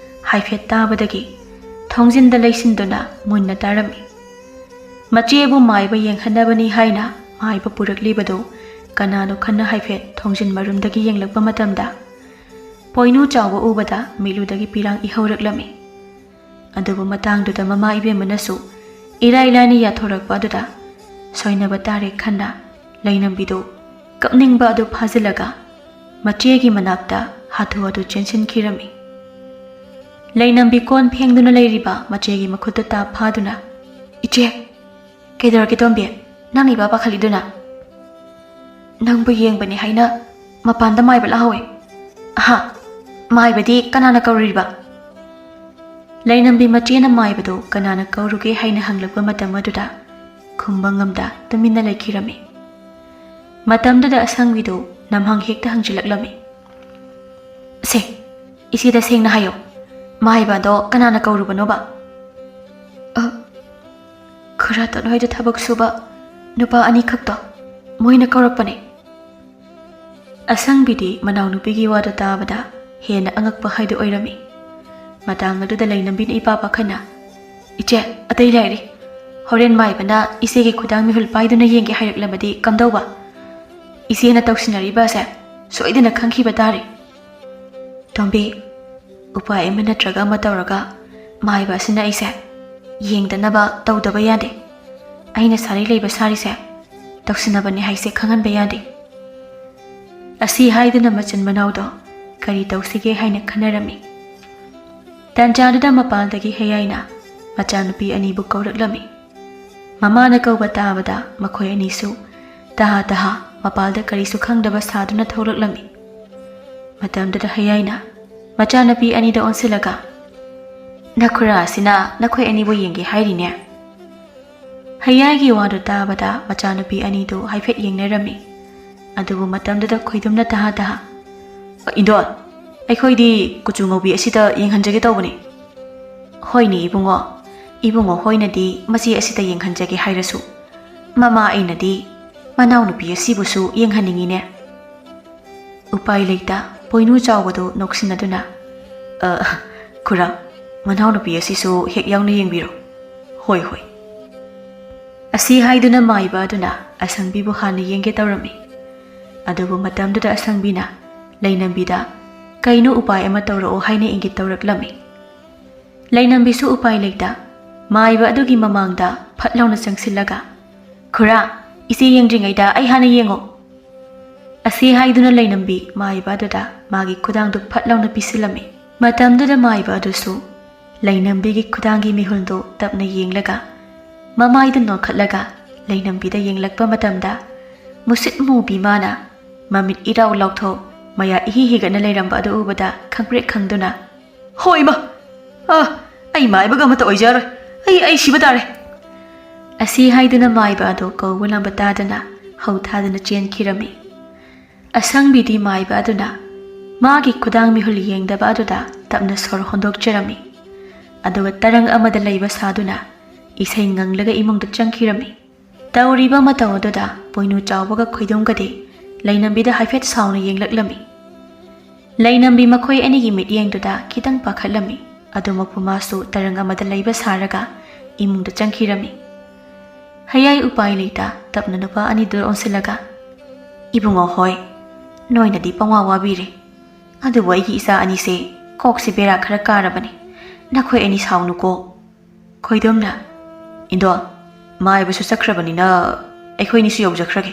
ꯍꯥꯏꯐꯦꯠ ꯇꯥꯕꯗꯒꯤ ꯊꯣꯡꯖꯤꯟꯗ ꯂꯩꯁꯤꯟꯗꯨꯅ ꯃꯨꯟꯅ ꯇꯥꯔꯝꯃꯤ꯫ ꯃꯆꯦꯕꯨ ꯃꯥꯏꯕ ꯌꯦꯡꯍꯟꯅꯕꯅꯤ ꯍꯥꯏꯅ ꯃꯥꯏꯕ ꯄꯨꯔꯛꯂꯤꯕꯗꯨ ꯀꯅꯥꯅꯣ ꯈꯟꯅ ꯍꯥꯏꯐꯦꯠ ꯊꯣꯡꯖꯤꯟ ꯃꯔꯨꯝꯗꯒꯤ ꯌꯦꯡꯂꯛꯄ ꯃꯇꯝꯗ ꯄꯣꯏꯅꯨ ꯆꯥꯎꯕ ꯎꯕꯗ ꯃꯤꯠꯂꯨꯗꯒꯤ ꯄꯤꯔꯥꯡ ꯏꯍꯧꯔꯛꯂꯝꯃꯤ꯫ ꯑꯗꯨꯕꯨ ꯃꯇꯥꯡꯗꯨꯗ ꯃꯃꯥ ꯏꯕꯦꯝꯃꯅꯁꯨ ꯏꯔꯥꯏ ꯂꯥꯏꯅ ꯌꯥꯊꯣꯔꯛꯄ ꯑꯗꯨꯗ ꯁꯣꯏꯅꯕ ꯇꯥꯔꯦ ꯈꯟꯅ ꯂꯩꯅꯝꯕꯤꯗꯨ ꯀꯞꯅꯤꯡꯕ ꯑꯗꯨ ꯐꯥꯖꯤꯜꯂꯒ ꯃꯆꯦꯒꯤ ꯃꯅꯥꯛꯇ ꯍꯥꯊꯨ ꯍꯥꯊꯨ ꯆꯦꯟꯁꯤꯟꯈꯤꯔꯝꯃꯤ꯫ ꯂꯩꯅꯝꯕꯤ ꯀꯣꯟ ꯐꯦꯡꯗꯨꯅ ꯂꯩꯔꯤꯕ ꯃꯆꯦꯒꯤ ꯃꯈꯨꯠꯇꯨ ꯇꯥꯞ ꯐꯥꯗꯨꯅ, "ꯏꯆꯦ, ꯀꯩꯗꯧꯔꯒꯦ ꯇꯣꯝꯕꯤ? ꯅꯪ ꯏꯄꯥ ꯄꯥꯈꯠꯂꯤꯗꯨꯅ?" "ꯅꯪꯕꯨ ꯌꯦꯡꯕꯅꯤ ꯍꯥꯏꯅ ꯃꯄꯥꯟꯗ ꯃꯥꯏꯕ ꯂꯥꯛꯍꯧꯋꯦ꯫" "ꯑꯍꯥ, ꯃꯥꯏꯕꯗꯤ ꯀꯅꯥꯅ ꯀꯧꯔꯤꯕ?" ꯂꯩꯅꯝꯕꯤ ꯃꯆꯦꯅ ꯃꯥꯏꯕꯗꯨ ꯀꯅꯥꯅ ꯀꯧꯔꯨꯒꯦ ꯍꯥꯏꯅ ꯍꯪꯂꯛꯄ ꯃꯇꯝ ꯑꯗꯨꯗ ꯈꯨꯝꯕ ꯉꯝꯗ ꯇꯨꯃꯤꯟꯅ ꯂꯩꯈꯤꯔꯝꯃꯤ꯫ ꯃꯇꯝꯗꯨꯗ ꯑꯁꯪꯕꯤꯗꯨ ꯅꯝꯍꯪ ꯍꯦꯛꯇ ꯍꯪꯖꯤꯜꯂꯛꯂꯝꯃꯤ꯫ "ꯁꯦ, ꯏꯆꯦꯗ ꯁꯦꯡꯅ ꯍꯥꯏꯌꯣ, ꯃꯥꯏꯕꯗꯣ ꯀꯅꯥꯅ ꯀꯧꯔꯨꯕꯅꯣꯕ?" "ꯑ, ꯈꯨꯔꯥꯇꯣꯟ ꯍꯣꯏꯗ ꯊꯕꯛ ꯁꯨꯕ ꯅꯨꯄꯥ ꯑꯅꯤꯈꯛꯇꯣ, ꯃꯣꯏꯅ ꯀꯧꯔꯛꯄꯅꯦ꯫" ꯑꯁꯪꯕꯤꯗꯤ ꯃꯅꯥꯎꯅꯨꯄꯤꯒꯤ ꯋꯥꯗꯨ ꯇꯥꯕꯗ ꯍꯦꯟꯅ ꯑꯉꯛꯄ ꯍꯥꯏꯗꯨ ꯑꯣꯏꯔꯝꯃꯤ꯫ ꯃꯇꯥꯡ ꯑꯗꯨꯗ ꯂꯩꯅꯝꯕꯤꯅ ꯏꯄꯥ ꯄꯥꯈꯠꯅ, "ꯏꯆꯦ, ꯑꯇꯩ ꯂꯩꯔꯤ꯫ ꯍꯣꯔꯦꯟ ꯃꯥꯏꯕꯅ ꯏꯆꯦꯒꯤ ꯈꯨꯗꯥꯡ ꯃꯤꯍꯨꯜ ꯄꯥꯏꯗꯨꯅ ꯌꯦꯡꯒꯦ ꯍꯥꯏꯔꯛꯂꯕꯗꯤ ꯀꯝꯗꯧꯕ? ꯏꯆꯦꯅ ꯇꯧꯁꯤꯟꯅꯔꯤꯕ ꯑꯁꯦ ꯁꯣꯏꯗꯅ ꯈꯪꯈꯤꯕ ꯇꯥꯔꯦ꯫" "ꯇꯣꯝꯕꯤ, ꯎꯄꯥꯏ ꯑꯃ ꯅꯠꯇ꯭ꯔꯒ ꯑꯃ ꯇꯧꯔꯒ ꯃꯥꯏꯕ ꯑꯁꯤꯅ ꯑꯩꯁꯦ ꯌꯦꯡꯗꯅꯕ ꯇꯧꯗꯕ ꯌꯥꯗꯦ꯫ ꯑꯩꯅ ꯁꯥꯔꯤ ꯂꯩꯕ ꯁꯥꯔꯤꯁꯦ ꯇꯧꯁꯤꯟꯅꯕꯅꯦ ꯍꯥꯏꯁꯦ ꯈꯪꯍꯟꯕ ꯌꯥꯗꯦ꯫" ꯑꯁꯤ ꯍꯥꯏꯗꯨꯅ ꯃꯆꯤꯟ ꯃꯅꯥꯎꯗꯣ ꯀꯔꯤ ꯇꯧꯁꯤꯒꯦ ꯍꯥꯏꯅ ꯈꯟꯅꯔꯝꯃꯤ꯫ ꯇꯥꯟꯖꯥꯗꯨꯗ ꯃꯄꯥꯜꯗꯒꯤ ꯍꯌꯥꯏꯅ ꯃꯆꯥꯅꯨꯄꯤ ꯑꯅꯤꯕꯨ ꯀꯧꯔꯛꯂꯝꯃꯤ꯫ ꯃꯃꯥꯅ ꯀꯧꯕ ꯇꯥꯕꯗ ꯃꯈꯣꯏ ꯑꯅꯤꯁꯨ ꯇꯍꯥ ꯇꯍꯥ ꯃꯄꯥꯜꯗ ꯀꯔꯤꯁꯨ ꯈꯪꯗꯕ ꯁꯥꯗꯨꯅ ꯊꯣꯛꯂꯛꯂꯝꯃꯤ꯫ ꯃꯇꯝꯗꯨꯗ ꯍꯌꯥꯏꯅ ꯃꯆꯥꯅꯨꯄꯤ ꯑꯅꯤꯗ ꯑꯣꯟꯁꯤꯜꯂꯒ, "ꯅꯈꯨꯔꯥ ꯑꯁꯤꯅ ꯅꯈꯣꯏ ꯑꯅꯤꯕꯨ ꯌꯦꯡꯒꯦ ꯍꯥꯏꯔꯤꯅꯦ?" ꯍꯌꯥꯏꯒꯤ ꯋꯥꯗꯨ ꯇꯥꯕꯗ ꯃꯆꯥꯅꯨꯄꯤ ꯑꯅꯤꯗꯨ ꯍꯥꯏꯐꯦꯠ ꯌꯦꯡꯅꯔꯝꯃꯤ꯫ ꯑꯗꯨꯕꯨ ꯃꯇꯝꯗꯨꯗ ꯈꯣꯏꯗꯨꯝꯅ ꯇꯍꯥ ꯇꯍꯥ, "ꯏꯟꯗꯣꯟ, ꯑꯩꯈꯣꯏꯗꯤ ꯀꯨꯆꯨ ꯉꯧꯕꯤ ꯑꯁꯤꯗ ꯌꯦꯡꯍꯟꯖꯒꯦ ꯇꯧꯕꯅꯤ꯫" "ꯍꯣꯏꯅꯦ ꯏꯕꯨꯡꯉꯣ, ꯏꯕꯨꯡꯉꯣ ꯍꯣꯏꯅꯗꯤ ꯃꯆꯦ ꯑꯁꯤꯗ ꯌꯦꯡꯍꯟꯖꯒꯦ ꯍꯥꯏꯔꯁꯨ, ꯃꯃꯥ ꯑꯩꯅꯗꯤ ꯃꯅꯥꯎꯅꯨꯄꯤ ꯑꯁꯤꯕꯨꯁꯨ ꯌꯦꯡꯍꯟꯅꯤꯡꯉꯤꯅꯦ꯫" ꯎꯄꯥꯏ ꯂꯩꯇ ꯄꯣꯏꯅꯨ ꯆꯥꯎꯕꯗꯨ ꯅꯣꯛꯁꯤꯟꯅꯗꯨꯅ, "ꯑ, ꯈꯨꯔꯥ, ꯃꯅꯥꯎꯅꯨꯄꯤ ꯑꯁꯤꯁꯨ ꯍꯦꯛ ꯌꯥꯎꯅ ꯌꯦꯡꯕꯤꯔꯣ꯫" "ꯍꯣꯏ, ꯍꯣꯏ꯫" ꯑꯁꯤ ꯍꯥꯏꯗꯨꯅ ꯃꯥꯏꯕ ꯑꯗꯨꯅ ꯑꯁꯪꯕꯤꯕꯨ ꯍꯥꯟꯅ ꯌꯦꯡꯒꯦ ꯇꯧꯔꯝꯃꯤ꯫ ꯑꯗꯨꯕꯨ ꯃꯇꯝꯗꯨꯗ ꯑꯁꯪꯕꯤꯅ ꯂꯩꯅꯝꯕꯤꯗ ꯀꯩꯅꯣ ꯎꯄꯥꯏ ꯑꯃ ꯇꯧꯔꯛꯑꯣ ꯍꯥꯏꯅ ꯏꯪꯒꯤꯠ ꯇꯧꯔꯛꯂꯝꯃꯤ꯫ ꯂꯩꯅꯝꯕꯤꯁꯨ ꯎꯄꯥꯏ ꯂꯩꯇ ꯃꯥꯏꯕ ꯑꯗꯨꯒꯤ ꯃꯃꯥꯡꯗ ꯐꯠ ꯂꯥꯎꯅ ꯆꯪꯁꯤꯜꯂꯒ, "ꯈꯨꯔꯥ, ꯏꯆꯦ ꯌꯦꯡꯗ꯭ꯔꯤꯉꯩꯗ ꯑꯩ ꯍꯥꯟꯅ ꯌꯦꯡꯉꯣ꯫" ꯑꯁꯤ ꯍꯥꯏꯗꯨꯅ ꯂꯩꯅꯝꯕꯤ ꯃꯥꯏꯕ ꯑꯗꯨꯗ ꯃꯥꯒꯤ ꯈꯨꯗꯥꯡꯗꯨ ꯐꯠ ꯂꯥꯎꯅ ꯄꯤꯁꯤꯜꯂꯝꯃꯤ꯫ ꯃꯇꯝꯗꯨꯗ ꯃꯥꯏꯕ ꯑꯗꯨꯁꯨ ꯂꯩꯅꯝꯕꯤꯒꯤ ꯈꯨꯗꯥꯡꯒꯤ ꯃꯤꯍꯨꯜꯗꯨ ꯇꯞꯅ ꯌꯦꯡꯂꯒ, ꯃꯃꯥꯏꯗꯨ ꯅꯣꯟꯈꯠꯂꯒ ꯂꯩꯅꯝꯕꯤꯗ ꯌꯦꯡꯂꯛꯄ ꯃꯇꯝꯗ, ꯃꯨꯁꯤꯠ ꯃꯨꯕꯤ ꯃꯥꯅ ꯃꯃꯤꯠ ꯏꯔꯥꯎ ꯂꯥꯎꯊꯣꯛ, ꯃꯌꯥ ꯏꯍꯤ ꯍꯤꯒꯠꯅ ꯂꯩꯔꯝꯕ ꯑꯗꯨ ꯎꯕꯗ ꯈꯪꯄ꯭ꯔꯦꯛ ꯈꯪꯗꯨꯅ, "ꯍꯣꯏ ꯏꯃꯥ! ꯑ, ꯑꯩ ꯃꯥꯏꯕꯒ ꯑꯃꯠꯇ ꯑꯣꯏꯖꯔꯣꯏ꯫ ꯑꯩ, ꯑꯩ ꯁꯤꯕ ꯇꯥꯔꯦ!" ꯑꯁꯤ ꯍꯥꯏꯗꯨꯅ ꯃꯥꯏꯕ ꯑꯗꯨ ꯀꯧꯕ ꯂꯥꯡꯕ ꯇꯥꯗꯅ ꯍꯧ ꯊꯥꯗꯨꯅ ꯆꯦꯟꯈꯤꯔꯝꯃꯤ꯫ ꯑꯁꯪꯕꯤꯗꯤ ꯃꯥꯏꯕ ꯑꯗꯨꯅ ꯃꯥꯒꯤ ꯈꯨꯗꯥꯡ ꯃꯤꯍꯨꯜ ꯌꯦꯡꯗꯕ ꯑꯗꯨꯗ ꯇꯞꯅ ꯁꯣꯔ ꯍꯣꯟꯗꯣꯛꯆꯔꯝꯃꯤ꯫ ꯑꯗꯨꯒ ꯇꯔꯪ ꯑꯃꯗ ꯂꯩꯕ ꯁꯥꯗꯨꯅ ꯏꯁꯩ ꯉꯪꯂꯒ ꯏꯃꯨꯡꯗ ꯆꯪꯈꯤꯔꯝꯃꯤ꯫ ꯇꯧꯔꯤꯕ ꯃꯇꯧ ꯑꯗꯨꯗ ꯄꯣꯏꯅꯨ ꯆꯥꯎꯕꯒ ꯈꯣꯏꯗꯨꯝꯒꯗꯤ ꯂꯩꯅꯝꯕꯤꯗ ꯍꯥꯏꯐꯦꯠ ꯁꯥꯎꯅ ꯌꯦꯡꯂꯛꯂꯝꯃꯤ꯫ ꯂꯩꯅꯝꯕꯤ ꯃꯈꯣꯏ ꯑꯅꯤꯒꯤ ꯃꯤꯠꯌꯦꯡꯗꯨꯗ ꯈꯤꯇꯪ ꯄꯥꯈꯠꯂꯝꯃꯤ꯫ ꯑꯗꯨꯃꯛꯄꯨ ꯃꯥꯁꯨ ꯇꯔꯪ ꯑꯃꯗ ꯂꯩꯕ ꯁꯥꯔꯒ ꯏꯃꯨꯡꯗ ꯆꯪꯈꯤꯔꯝꯃꯤ꯫ ꯍꯌꯥꯏ ꯎꯄꯥꯏ ꯂꯩꯇ ꯇꯞꯅ ꯅꯨꯄꯥ ꯑꯅꯤꯗꯨꯗ ꯑꯣꯟꯁꯤꯜꯂꯒ, "ꯏꯕꯨꯡꯉꯣ ꯍꯣꯏ, ꯅꯣꯏꯅꯗꯤ ꯄꯪꯋꯥ ꯋꯥꯕꯤꯔꯦ꯫ ꯑꯗꯨꯕꯨ ꯑꯩꯒꯤ ꯏꯆꯥ ꯑꯅꯤꯁꯦ ꯀꯣꯛꯁꯤ ꯕꯦꯔꯥ ꯈꯔ ꯀꯥꯔꯕꯅꯤ꯫ ꯅꯈꯣꯏ ꯑꯅꯤ ꯁꯥꯎꯅꯨꯀꯣ꯫" ꯈꯣꯏꯗꯣꯝꯅ, "ꯏꯟꯗꯣ, ꯃꯥꯏꯕꯁꯨ ꯆꯠꯈ꯭ꯔꯕꯅꯤꯅ ꯑꯩꯈꯣꯏꯅꯤꯁꯨ ꯌꯧꯖꯈ꯭ꯔꯒꯦ꯫"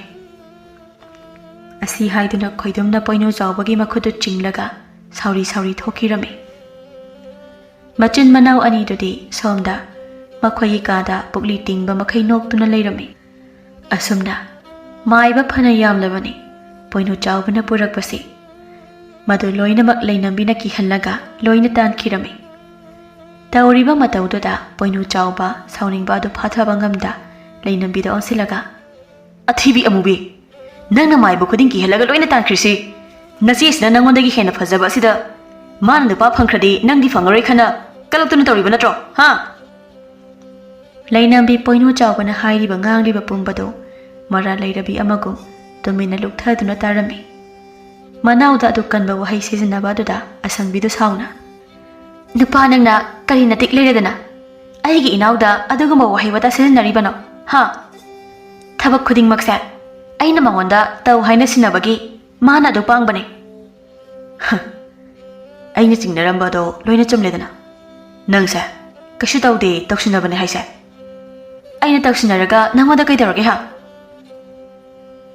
ꯑꯁꯤ ꯍꯥꯏꯗꯨꯅ ꯈꯣꯏꯗꯣꯝꯅ ꯄꯣꯏꯅꯨ ꯆꯥꯎꯕꯒꯤ ꯃꯈꯨꯠꯇꯨ ꯆꯤꯡꯂꯒ ꯁꯥꯎꯔꯤ ꯁꯥꯎꯔꯤ ꯊꯣꯛꯈꯤꯔꯝꯃꯤ꯫ ꯃꯆꯤꯟ ꯃꯅꯥꯎ ꯑꯅꯤꯗꯨꯗꯤ ꯁꯣꯝꯗ ꯃꯈꯣꯏꯒꯤ ꯀꯥꯗ ꯄꯨꯛꯂꯤ ꯇꯤꯡꯕ ꯃꯈꯩ ꯅꯣꯛꯇꯨꯅ ꯂꯩꯔꯝꯃꯤ꯫ ꯑꯁꯨꯝꯅ ꯃꯥꯏꯕ ꯐꯅ ꯌꯥꯝꯂꯕꯅꯤ ꯄꯣꯏꯅꯨ ꯆꯥꯎꯕꯅ ꯄꯨꯔꯛꯄꯁꯤ꯫ ꯃꯗꯨ ꯂꯣꯏꯅꯃꯛ ꯂꯩꯅꯝꯕꯤꯅ ꯀꯤꯍꯜꯂꯒ ꯂꯣꯏꯅ ꯇꯥꯟꯈꯤꯔꯝꯃꯤ꯫ ꯇꯧꯔꯤꯕ ꯃꯇꯧꯗꯨꯗ ꯄꯣꯏꯅꯨ ꯆꯥꯎꯕ ꯁꯥꯎꯅꯤꯡꯕ ꯑꯗꯨ ꯐꯥꯊꯕ ꯉꯝꯗ ꯂꯩꯅꯝꯕꯤꯗ ꯑꯣꯟꯁꯤꯜꯂꯒ, "ꯑꯊꯤꯕꯤ ꯑꯃꯨꯕꯤ, ꯅꯪꯅ ꯃꯥꯏꯕ ꯈꯨꯗꯤꯡ ꯀꯤꯍꯜꯂꯒ ꯂꯣꯏꯅ ꯇꯥꯟꯈ꯭ꯔꯤꯁꯤ, ꯅꯆꯦꯁꯤꯅ ꯅꯪꯉꯣꯟꯗꯒꯤ ꯍꯦꯟꯅ ꯐꯖꯕ ꯑꯁꯤꯗ ꯃꯥꯅ ꯅꯨꯄꯥ ꯐꯪꯈ꯭ꯔꯗꯤ ꯅꯪꯗꯤ ꯐꯪꯉꯔꯣꯏ ꯈꯟꯅ ꯀꯜꯂꯛꯇꯨꯅ ꯇꯧꯔꯤꯕ ꯅꯠꯇ꯭ꯔꯣ? ꯍꯥ?" ꯂꯩꯅꯝꯕꯤ ꯄꯣꯏꯅꯨ ꯆꯥꯎꯕꯅ ꯍꯥꯏꯔꯤꯕ ꯉꯥꯡꯂꯤꯕ ꯄꯨꯝꯕꯗꯨ ꯃꯔꯥ ꯂꯩꯔꯕꯤ ꯑꯃꯒꯨꯝ ꯇꯨꯃꯤꯟꯅ ꯂꯨꯞꯊꯗꯨꯅ ꯇꯥꯔꯝꯃꯤ꯫ ꯃꯅꯥꯎꯗ ꯑꯗꯨ ꯀꯟꯕ ꯋꯥꯍꯩ ꯁꯤꯖꯤꯟꯅꯕ ꯑꯗꯨꯗ ꯑꯁꯪꯕꯤꯗꯨ ꯁꯥꯎꯅ, "ꯅꯨꯄꯥ ꯅꯪꯅ ꯀꯔꯤ ꯅꯇꯤꯛ ꯂꯩꯔꯗꯅ ꯑꯩꯒꯤ ꯏꯅꯥꯎꯗ ꯑꯗꯨꯒꯨꯝꯕ ꯋꯥꯍꯩ ꯋꯥꯇꯥ ꯁꯤꯖꯤꯟꯅꯔꯤꯕꯅꯣ? ꯍꯥ? ꯊꯕꯛ ꯈꯨꯗꯤꯡꯃꯛꯁꯦ ꯑꯩꯅ ꯃꯉꯣꯟꯗ ꯇꯧ ꯍꯥꯏꯅ ꯁꯤꯟꯅꯕꯒꯤ ꯃꯥꯅ ꯑꯗꯨ ꯄꯥꯡꯕꯅꯦ꯫" "ꯍ, ꯑꯩꯅ ꯆꯤꯡꯅꯔꯝꯕꯗꯣ ꯂꯣꯏꯅ ꯆꯨꯝꯂꯦꯗꯅ꯫ ꯅꯪꯁꯦ ꯀꯩꯁꯨ ꯇꯧꯗꯦ, ꯇꯧꯁꯤꯟꯅꯕꯅꯦ ꯍꯥꯏꯁꯦ꯫ ꯑꯩꯅ ꯇꯧꯁꯤꯟꯅꯔꯒ ꯅꯪꯉꯣꯟꯗ ꯀꯩꯗꯧꯔꯒꯦ, ꯍꯥ?"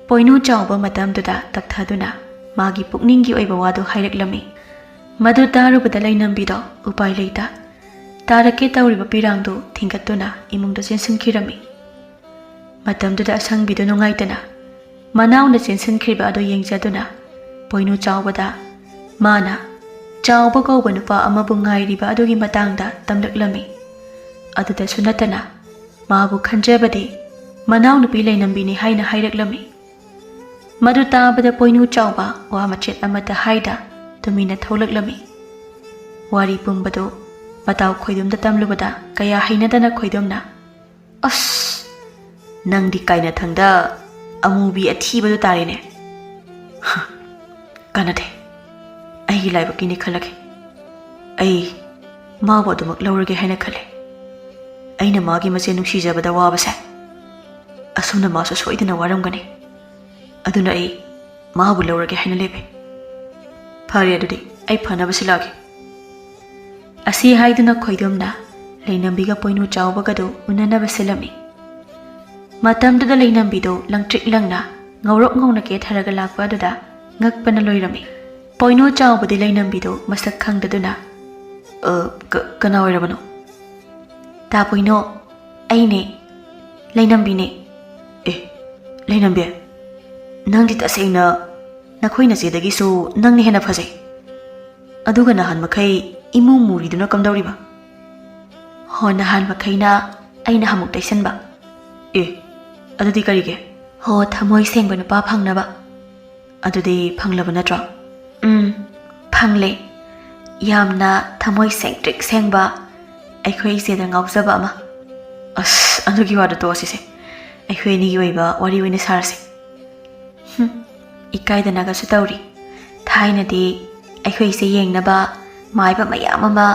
ꯄꯣꯏꯅꯨ ꯆꯥꯎꯕ ꯃꯇꯝꯗꯨꯗ ꯇꯞꯊꯗꯨꯅ ꯃꯥꯒꯤ ꯄꯨꯛꯅꯤꯡꯒꯤ ꯑꯣꯏꯕ ꯋꯥꯗꯨ ꯍꯥꯏꯔꯛꯂꯝꯃꯤ꯫ ꯃꯗꯨ ꯇꯥꯔꯨꯕꯗ ꯂꯩꯅꯝꯕꯤꯗꯣ ꯎꯄꯥꯏ ꯂꯩꯇ ꯇꯥꯔꯛꯀꯦ ꯇꯧꯔꯤꯕ ꯄꯤꯔꯥꯡꯗꯨ ꯊꯤꯡꯒꯠꯇꯨꯅ ꯏꯃꯨꯡꯗ ꯆꯦꯟꯁꯤꯟꯈꯤꯔꯝꯃꯤ꯫ ꯃꯇꯝꯗꯨꯗ ꯑꯁꯪꯕꯤꯗꯨ ꯅꯨꯡꯉꯥꯏꯇꯅ ꯃꯅꯥꯎꯅ ꯆꯦꯟꯁꯤꯟꯈ꯭ꯔꯤꯕ ꯑꯗꯨ ꯌꯦꯡꯖꯗꯨꯅ ꯄꯣꯏꯅꯨ ꯆꯥꯎꯕꯗ ꯃꯥꯅ ꯆꯥꯎꯕ ꯀꯧꯕ ꯅꯨꯄꯥ ꯑꯃꯕꯨ ꯉꯥꯏꯔꯤꯕ ꯑꯗꯨꯒꯤ ꯃꯇꯥꯡꯗ ꯇꯝꯂꯛꯂꯝꯃꯤ꯫ ꯑꯗꯨꯗꯁꯨ ꯅꯠꯇꯅ ꯃꯥꯕꯨ ꯈꯟꯖꯕꯗꯤ ꯃꯅꯥꯎꯅꯨꯄꯤ ꯂꯩꯅꯝꯕꯤꯅꯤ ꯍꯥꯏꯅ ꯍꯥꯏꯔꯛꯂꯝꯃꯤ꯫ ꯃꯗꯨ ꯇꯥꯕꯗ ꯄꯣꯏꯅꯨ ꯆꯥꯎꯕ ꯋꯥ ꯃꯆꯦꯠ ꯑꯃꯠꯇ ꯍꯥꯏꯗ ꯇꯨꯃꯤꯟꯅ ꯊꯣꯛꯂꯛꯂꯝꯃꯤ꯫ ꯋꯥꯔꯤ ꯄꯨꯝꯕꯗꯨ ꯃꯇꯥꯎ ꯈꯣꯏꯗꯨꯝꯗ ꯇꯝꯂꯨꯕꯗ ꯀꯌꯥ ꯍꯩꯅꯗꯅ ꯈꯣꯏꯗꯨꯝꯅ, "ꯑꯁ, ꯅꯪꯗꯤ ꯀꯥꯏꯅꯊꯪꯗ ꯑꯃꯨꯕꯤ ꯑꯊꯤꯕꯗꯨ ꯇꯥꯔꯦꯅꯦ꯫ ꯍ, ꯀꯥꯟꯅꯗꯦ꯫ ꯑꯩꯒꯤ ꯂꯥꯏꯕꯛꯀꯤꯅꯤ ꯈꯜꯂꯒꯦ꯫ ꯑꯩ ꯃꯥꯕꯨ ꯑꯗꯨꯃꯛ ꯂꯧꯔꯒꯦ ꯍꯥꯏꯅ ꯈꯜꯂꯦ꯫ ꯑꯩꯅ ꯃꯥꯒꯤ ꯃꯆꯦ ꯅꯨꯡꯁꯤꯖꯕꯗ ꯋꯥꯕꯁꯦ ꯑꯁꯨꯝꯅ ꯃꯥꯁꯨ ꯁꯣꯏꯗꯅ ꯋꯥꯔꯝꯒꯅꯤ꯫ ꯑꯗꯨꯅ ꯑꯩ ꯃꯥꯕꯨ ꯂꯧꯔꯒꯦ ꯍꯥꯏꯅ ꯂꯦꯞꯄꯦ꯫ ꯐꯔꯦ, ꯑꯗꯨꯗꯤ ꯑꯩ ꯐꯅꯕ ꯁꯤꯜꯂꯛꯑꯒꯦ꯫" ꯑꯁꯤ ꯍꯥꯏꯗꯨꯅ ꯈꯣꯏꯗꯣꯝꯅ ꯂꯩꯅꯝꯕꯤꯒ ꯄꯣꯏꯅꯨ ꯆꯥꯎꯕꯒꯗꯨ ꯎꯅꯅꯕ ꯁꯤꯜꯂꯝꯃꯤ꯫ ꯃꯇꯝꯗꯨꯗ ꯂꯩꯅꯝꯕꯤꯗꯨ ꯂꯪꯇ꯭ꯔꯤꯛ ꯂꯪꯅ ꯉꯧꯔꯣꯛ ꯉꯧꯅ ꯀꯦꯊꯔꯒ ꯂꯥꯛꯄ ꯑꯗꯨꯗ ꯉꯛꯄꯅ ꯂꯣꯏꯔꯝꯃꯤ꯫ ꯄꯣꯏꯅꯨ ꯆꯥꯎꯕꯗꯤ ꯂꯩꯅꯝꯕꯤꯗꯨ ꯃꯁꯛ ꯈꯪꯗꯗꯨꯅ, "ꯑ, ꯀ-, ꯀꯅꯥ ꯑꯣꯏꯔꯕꯅꯣ?" "ꯇꯥ ꯄꯣꯏꯅꯨ, ꯑꯩꯅꯦ, ꯂꯩꯅꯝꯕꯤꯅꯦ꯫" "ꯑꯦ, ꯂꯩꯅꯝꯕꯤ, ꯅꯪꯗꯤ ꯇꯁꯦꯡꯅ ꯅꯈꯣꯏ ꯅꯆꯦꯗꯒꯤꯁꯨ ꯅꯪꯅ ꯍꯦꯟꯅ ꯐꯖꯩ꯫ ꯑꯗꯨꯒ ꯅꯍꯥꯟ ꯃꯈꯩ ꯏꯃꯨ ꯃꯨꯔꯤꯗꯨꯅ ꯀꯝꯗꯧꯔꯤꯕ? ꯍꯣ, ꯅꯍꯥꯟ ꯃꯈꯩꯅ ꯑꯩꯅ ꯍꯃꯨꯛ ꯇꯩꯁꯟꯕ꯫ ꯑꯦ, ꯑꯗꯨꯗꯤ ꯀꯔꯤꯒꯤ? ꯍꯣ, ꯊꯃꯣꯏ ꯁꯦꯡꯕ ꯅꯨꯄꯥ ꯐꯪꯅꯕ꯫ ꯑꯗꯨꯗꯤ ꯐꯪꯂꯕ ꯅꯠꯇ꯭ꯔꯣ? ꯎꯝ, ꯐꯪꯂꯦ꯫ ꯌꯥꯝꯅ ꯊꯃꯣꯏ ꯁꯦꯡꯇ꯭ꯔꯤꯛ ꯁꯦꯡꯕ, ꯑꯩꯈꯣꯏ ꯏꯆꯦꯗ ꯉꯥꯎꯖꯕ ꯑꯃ꯫ ꯑꯁ, ꯑꯗꯨꯒꯤ ꯋꯥꯗꯣ ꯇꯣꯛꯑꯁꯤꯁꯦ꯫ ꯑꯩꯈꯣꯏ ꯑꯅꯤꯒꯤ ꯑꯣꯏꯕ ꯋꯥꯔꯤ ꯑꯣꯏꯅ ꯁꯥꯔꯁꯦ꯫ ꯍꯨꯝ, ꯏꯀꯥꯏꯗꯅꯒꯁꯨ ꯇꯧꯔꯤ꯫ ꯊꯥꯏꯅꯗꯤ ꯑꯩꯈꯣꯏ ꯏꯆꯦ ꯌꯦꯡꯅꯕ ꯃꯥꯏꯕ ꯃꯌꯥꯝ ꯑꯃ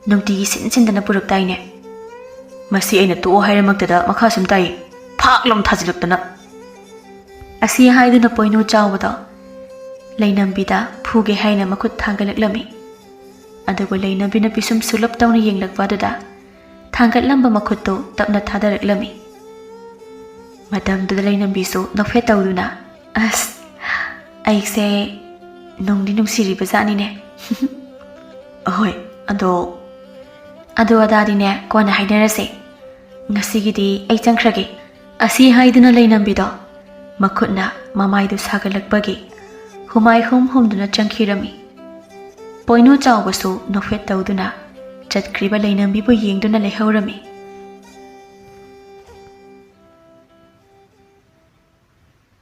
ꯅꯨꯡꯇꯤꯒꯤ ꯁꯤꯟ ꯁꯤꯟꯗꯅ ꯄꯨꯔꯛꯇꯥꯏꯅꯦ꯫ ꯃꯁꯤ ꯑꯩꯅ ꯇꯣꯛꯑꯣ ꯍꯥꯏꯔꯃꯛꯇꯗ ꯃꯈꯥ ꯁꯨꯝ ꯇꯥꯏ꯫ ꯐꯥꯛ ꯂꯥꯎ ꯊꯥꯖꯤꯜꯂꯛꯇꯅ꯫ ꯑꯁꯤ ꯍꯥꯏꯗꯨꯅ ꯄꯣꯏꯅꯨ ꯆꯥꯎꯕꯗꯣ ꯂꯩꯅꯝꯕꯤꯗ ꯐꯨꯒꯦ ꯍꯥꯏꯅ ꯃꯈꯨꯠ ꯊꯥꯡꯒꯠꯂꯛꯂꯝꯃꯤ꯫ ꯑꯗꯨꯕꯨ ꯂꯩꯅꯝꯕꯤꯅ ꯄꯤꯁꯨꯝ ꯁꯨꯂꯞ ꯇꯧꯅ ꯌꯦꯡꯂꯛꯄ ꯑꯗꯨꯗ ꯊꯥꯡꯒꯠꯂꯝꯕ ꯃꯈꯨꯠꯇꯨ ꯇꯞꯅ ꯊꯥꯗꯔꯛꯂꯝꯃꯤ꯫ ꯃꯇꯝꯗꯨꯗ ꯂꯩꯅꯝꯕꯤꯁꯨ ꯅꯣꯛꯐꯦꯠ ꯇꯧꯗꯨꯅ, "ꯑꯁ, ꯑꯩꯁꯦ ꯅꯨꯡꯗꯤ ꯅꯨꯡꯁꯤꯔꯤꯕ ꯖꯥꯠꯅꯤꯅꯦ꯫" "ꯑꯍꯣꯏ, ꯑꯗꯣ?" "ꯑꯗꯨ ꯑꯗꯥꯗꯤꯅꯦ ꯀꯣꯟꯅ ꯍꯥꯏꯅꯔꯁꯦ꯫ ꯉꯁꯤꯒꯤꯗꯤ ꯑꯩ ꯆꯪꯈ꯭ꯔꯒꯦ꯫" ꯑꯁꯤ ꯍꯥꯏꯗꯨꯅ ꯂꯩꯅꯝꯕꯤꯗꯣ ꯃꯈꯨꯠꯅ ꯃꯃꯥꯏꯗꯨ ꯁꯥꯒꯠꯂꯛꯄꯒꯤ ꯍꯨꯃꯥꯏ ꯍꯨꯝ ꯍꯨꯝꯗꯨꯅ ꯆꯪꯈꯤꯔꯝꯃꯤ꯫ ꯄꯣꯏꯅꯨ ꯆꯥꯎꯕꯁꯨ ꯅꯣꯛꯐꯦꯠ ꯇꯧꯗꯨꯅ ꯆꯠꯈ꯭ꯔꯤꯕ ꯂꯩꯅꯝꯕꯤꯕꯨ ꯌꯦꯡꯗꯨꯅ ꯂꯩꯍꯧꯔꯝꯃꯤ꯫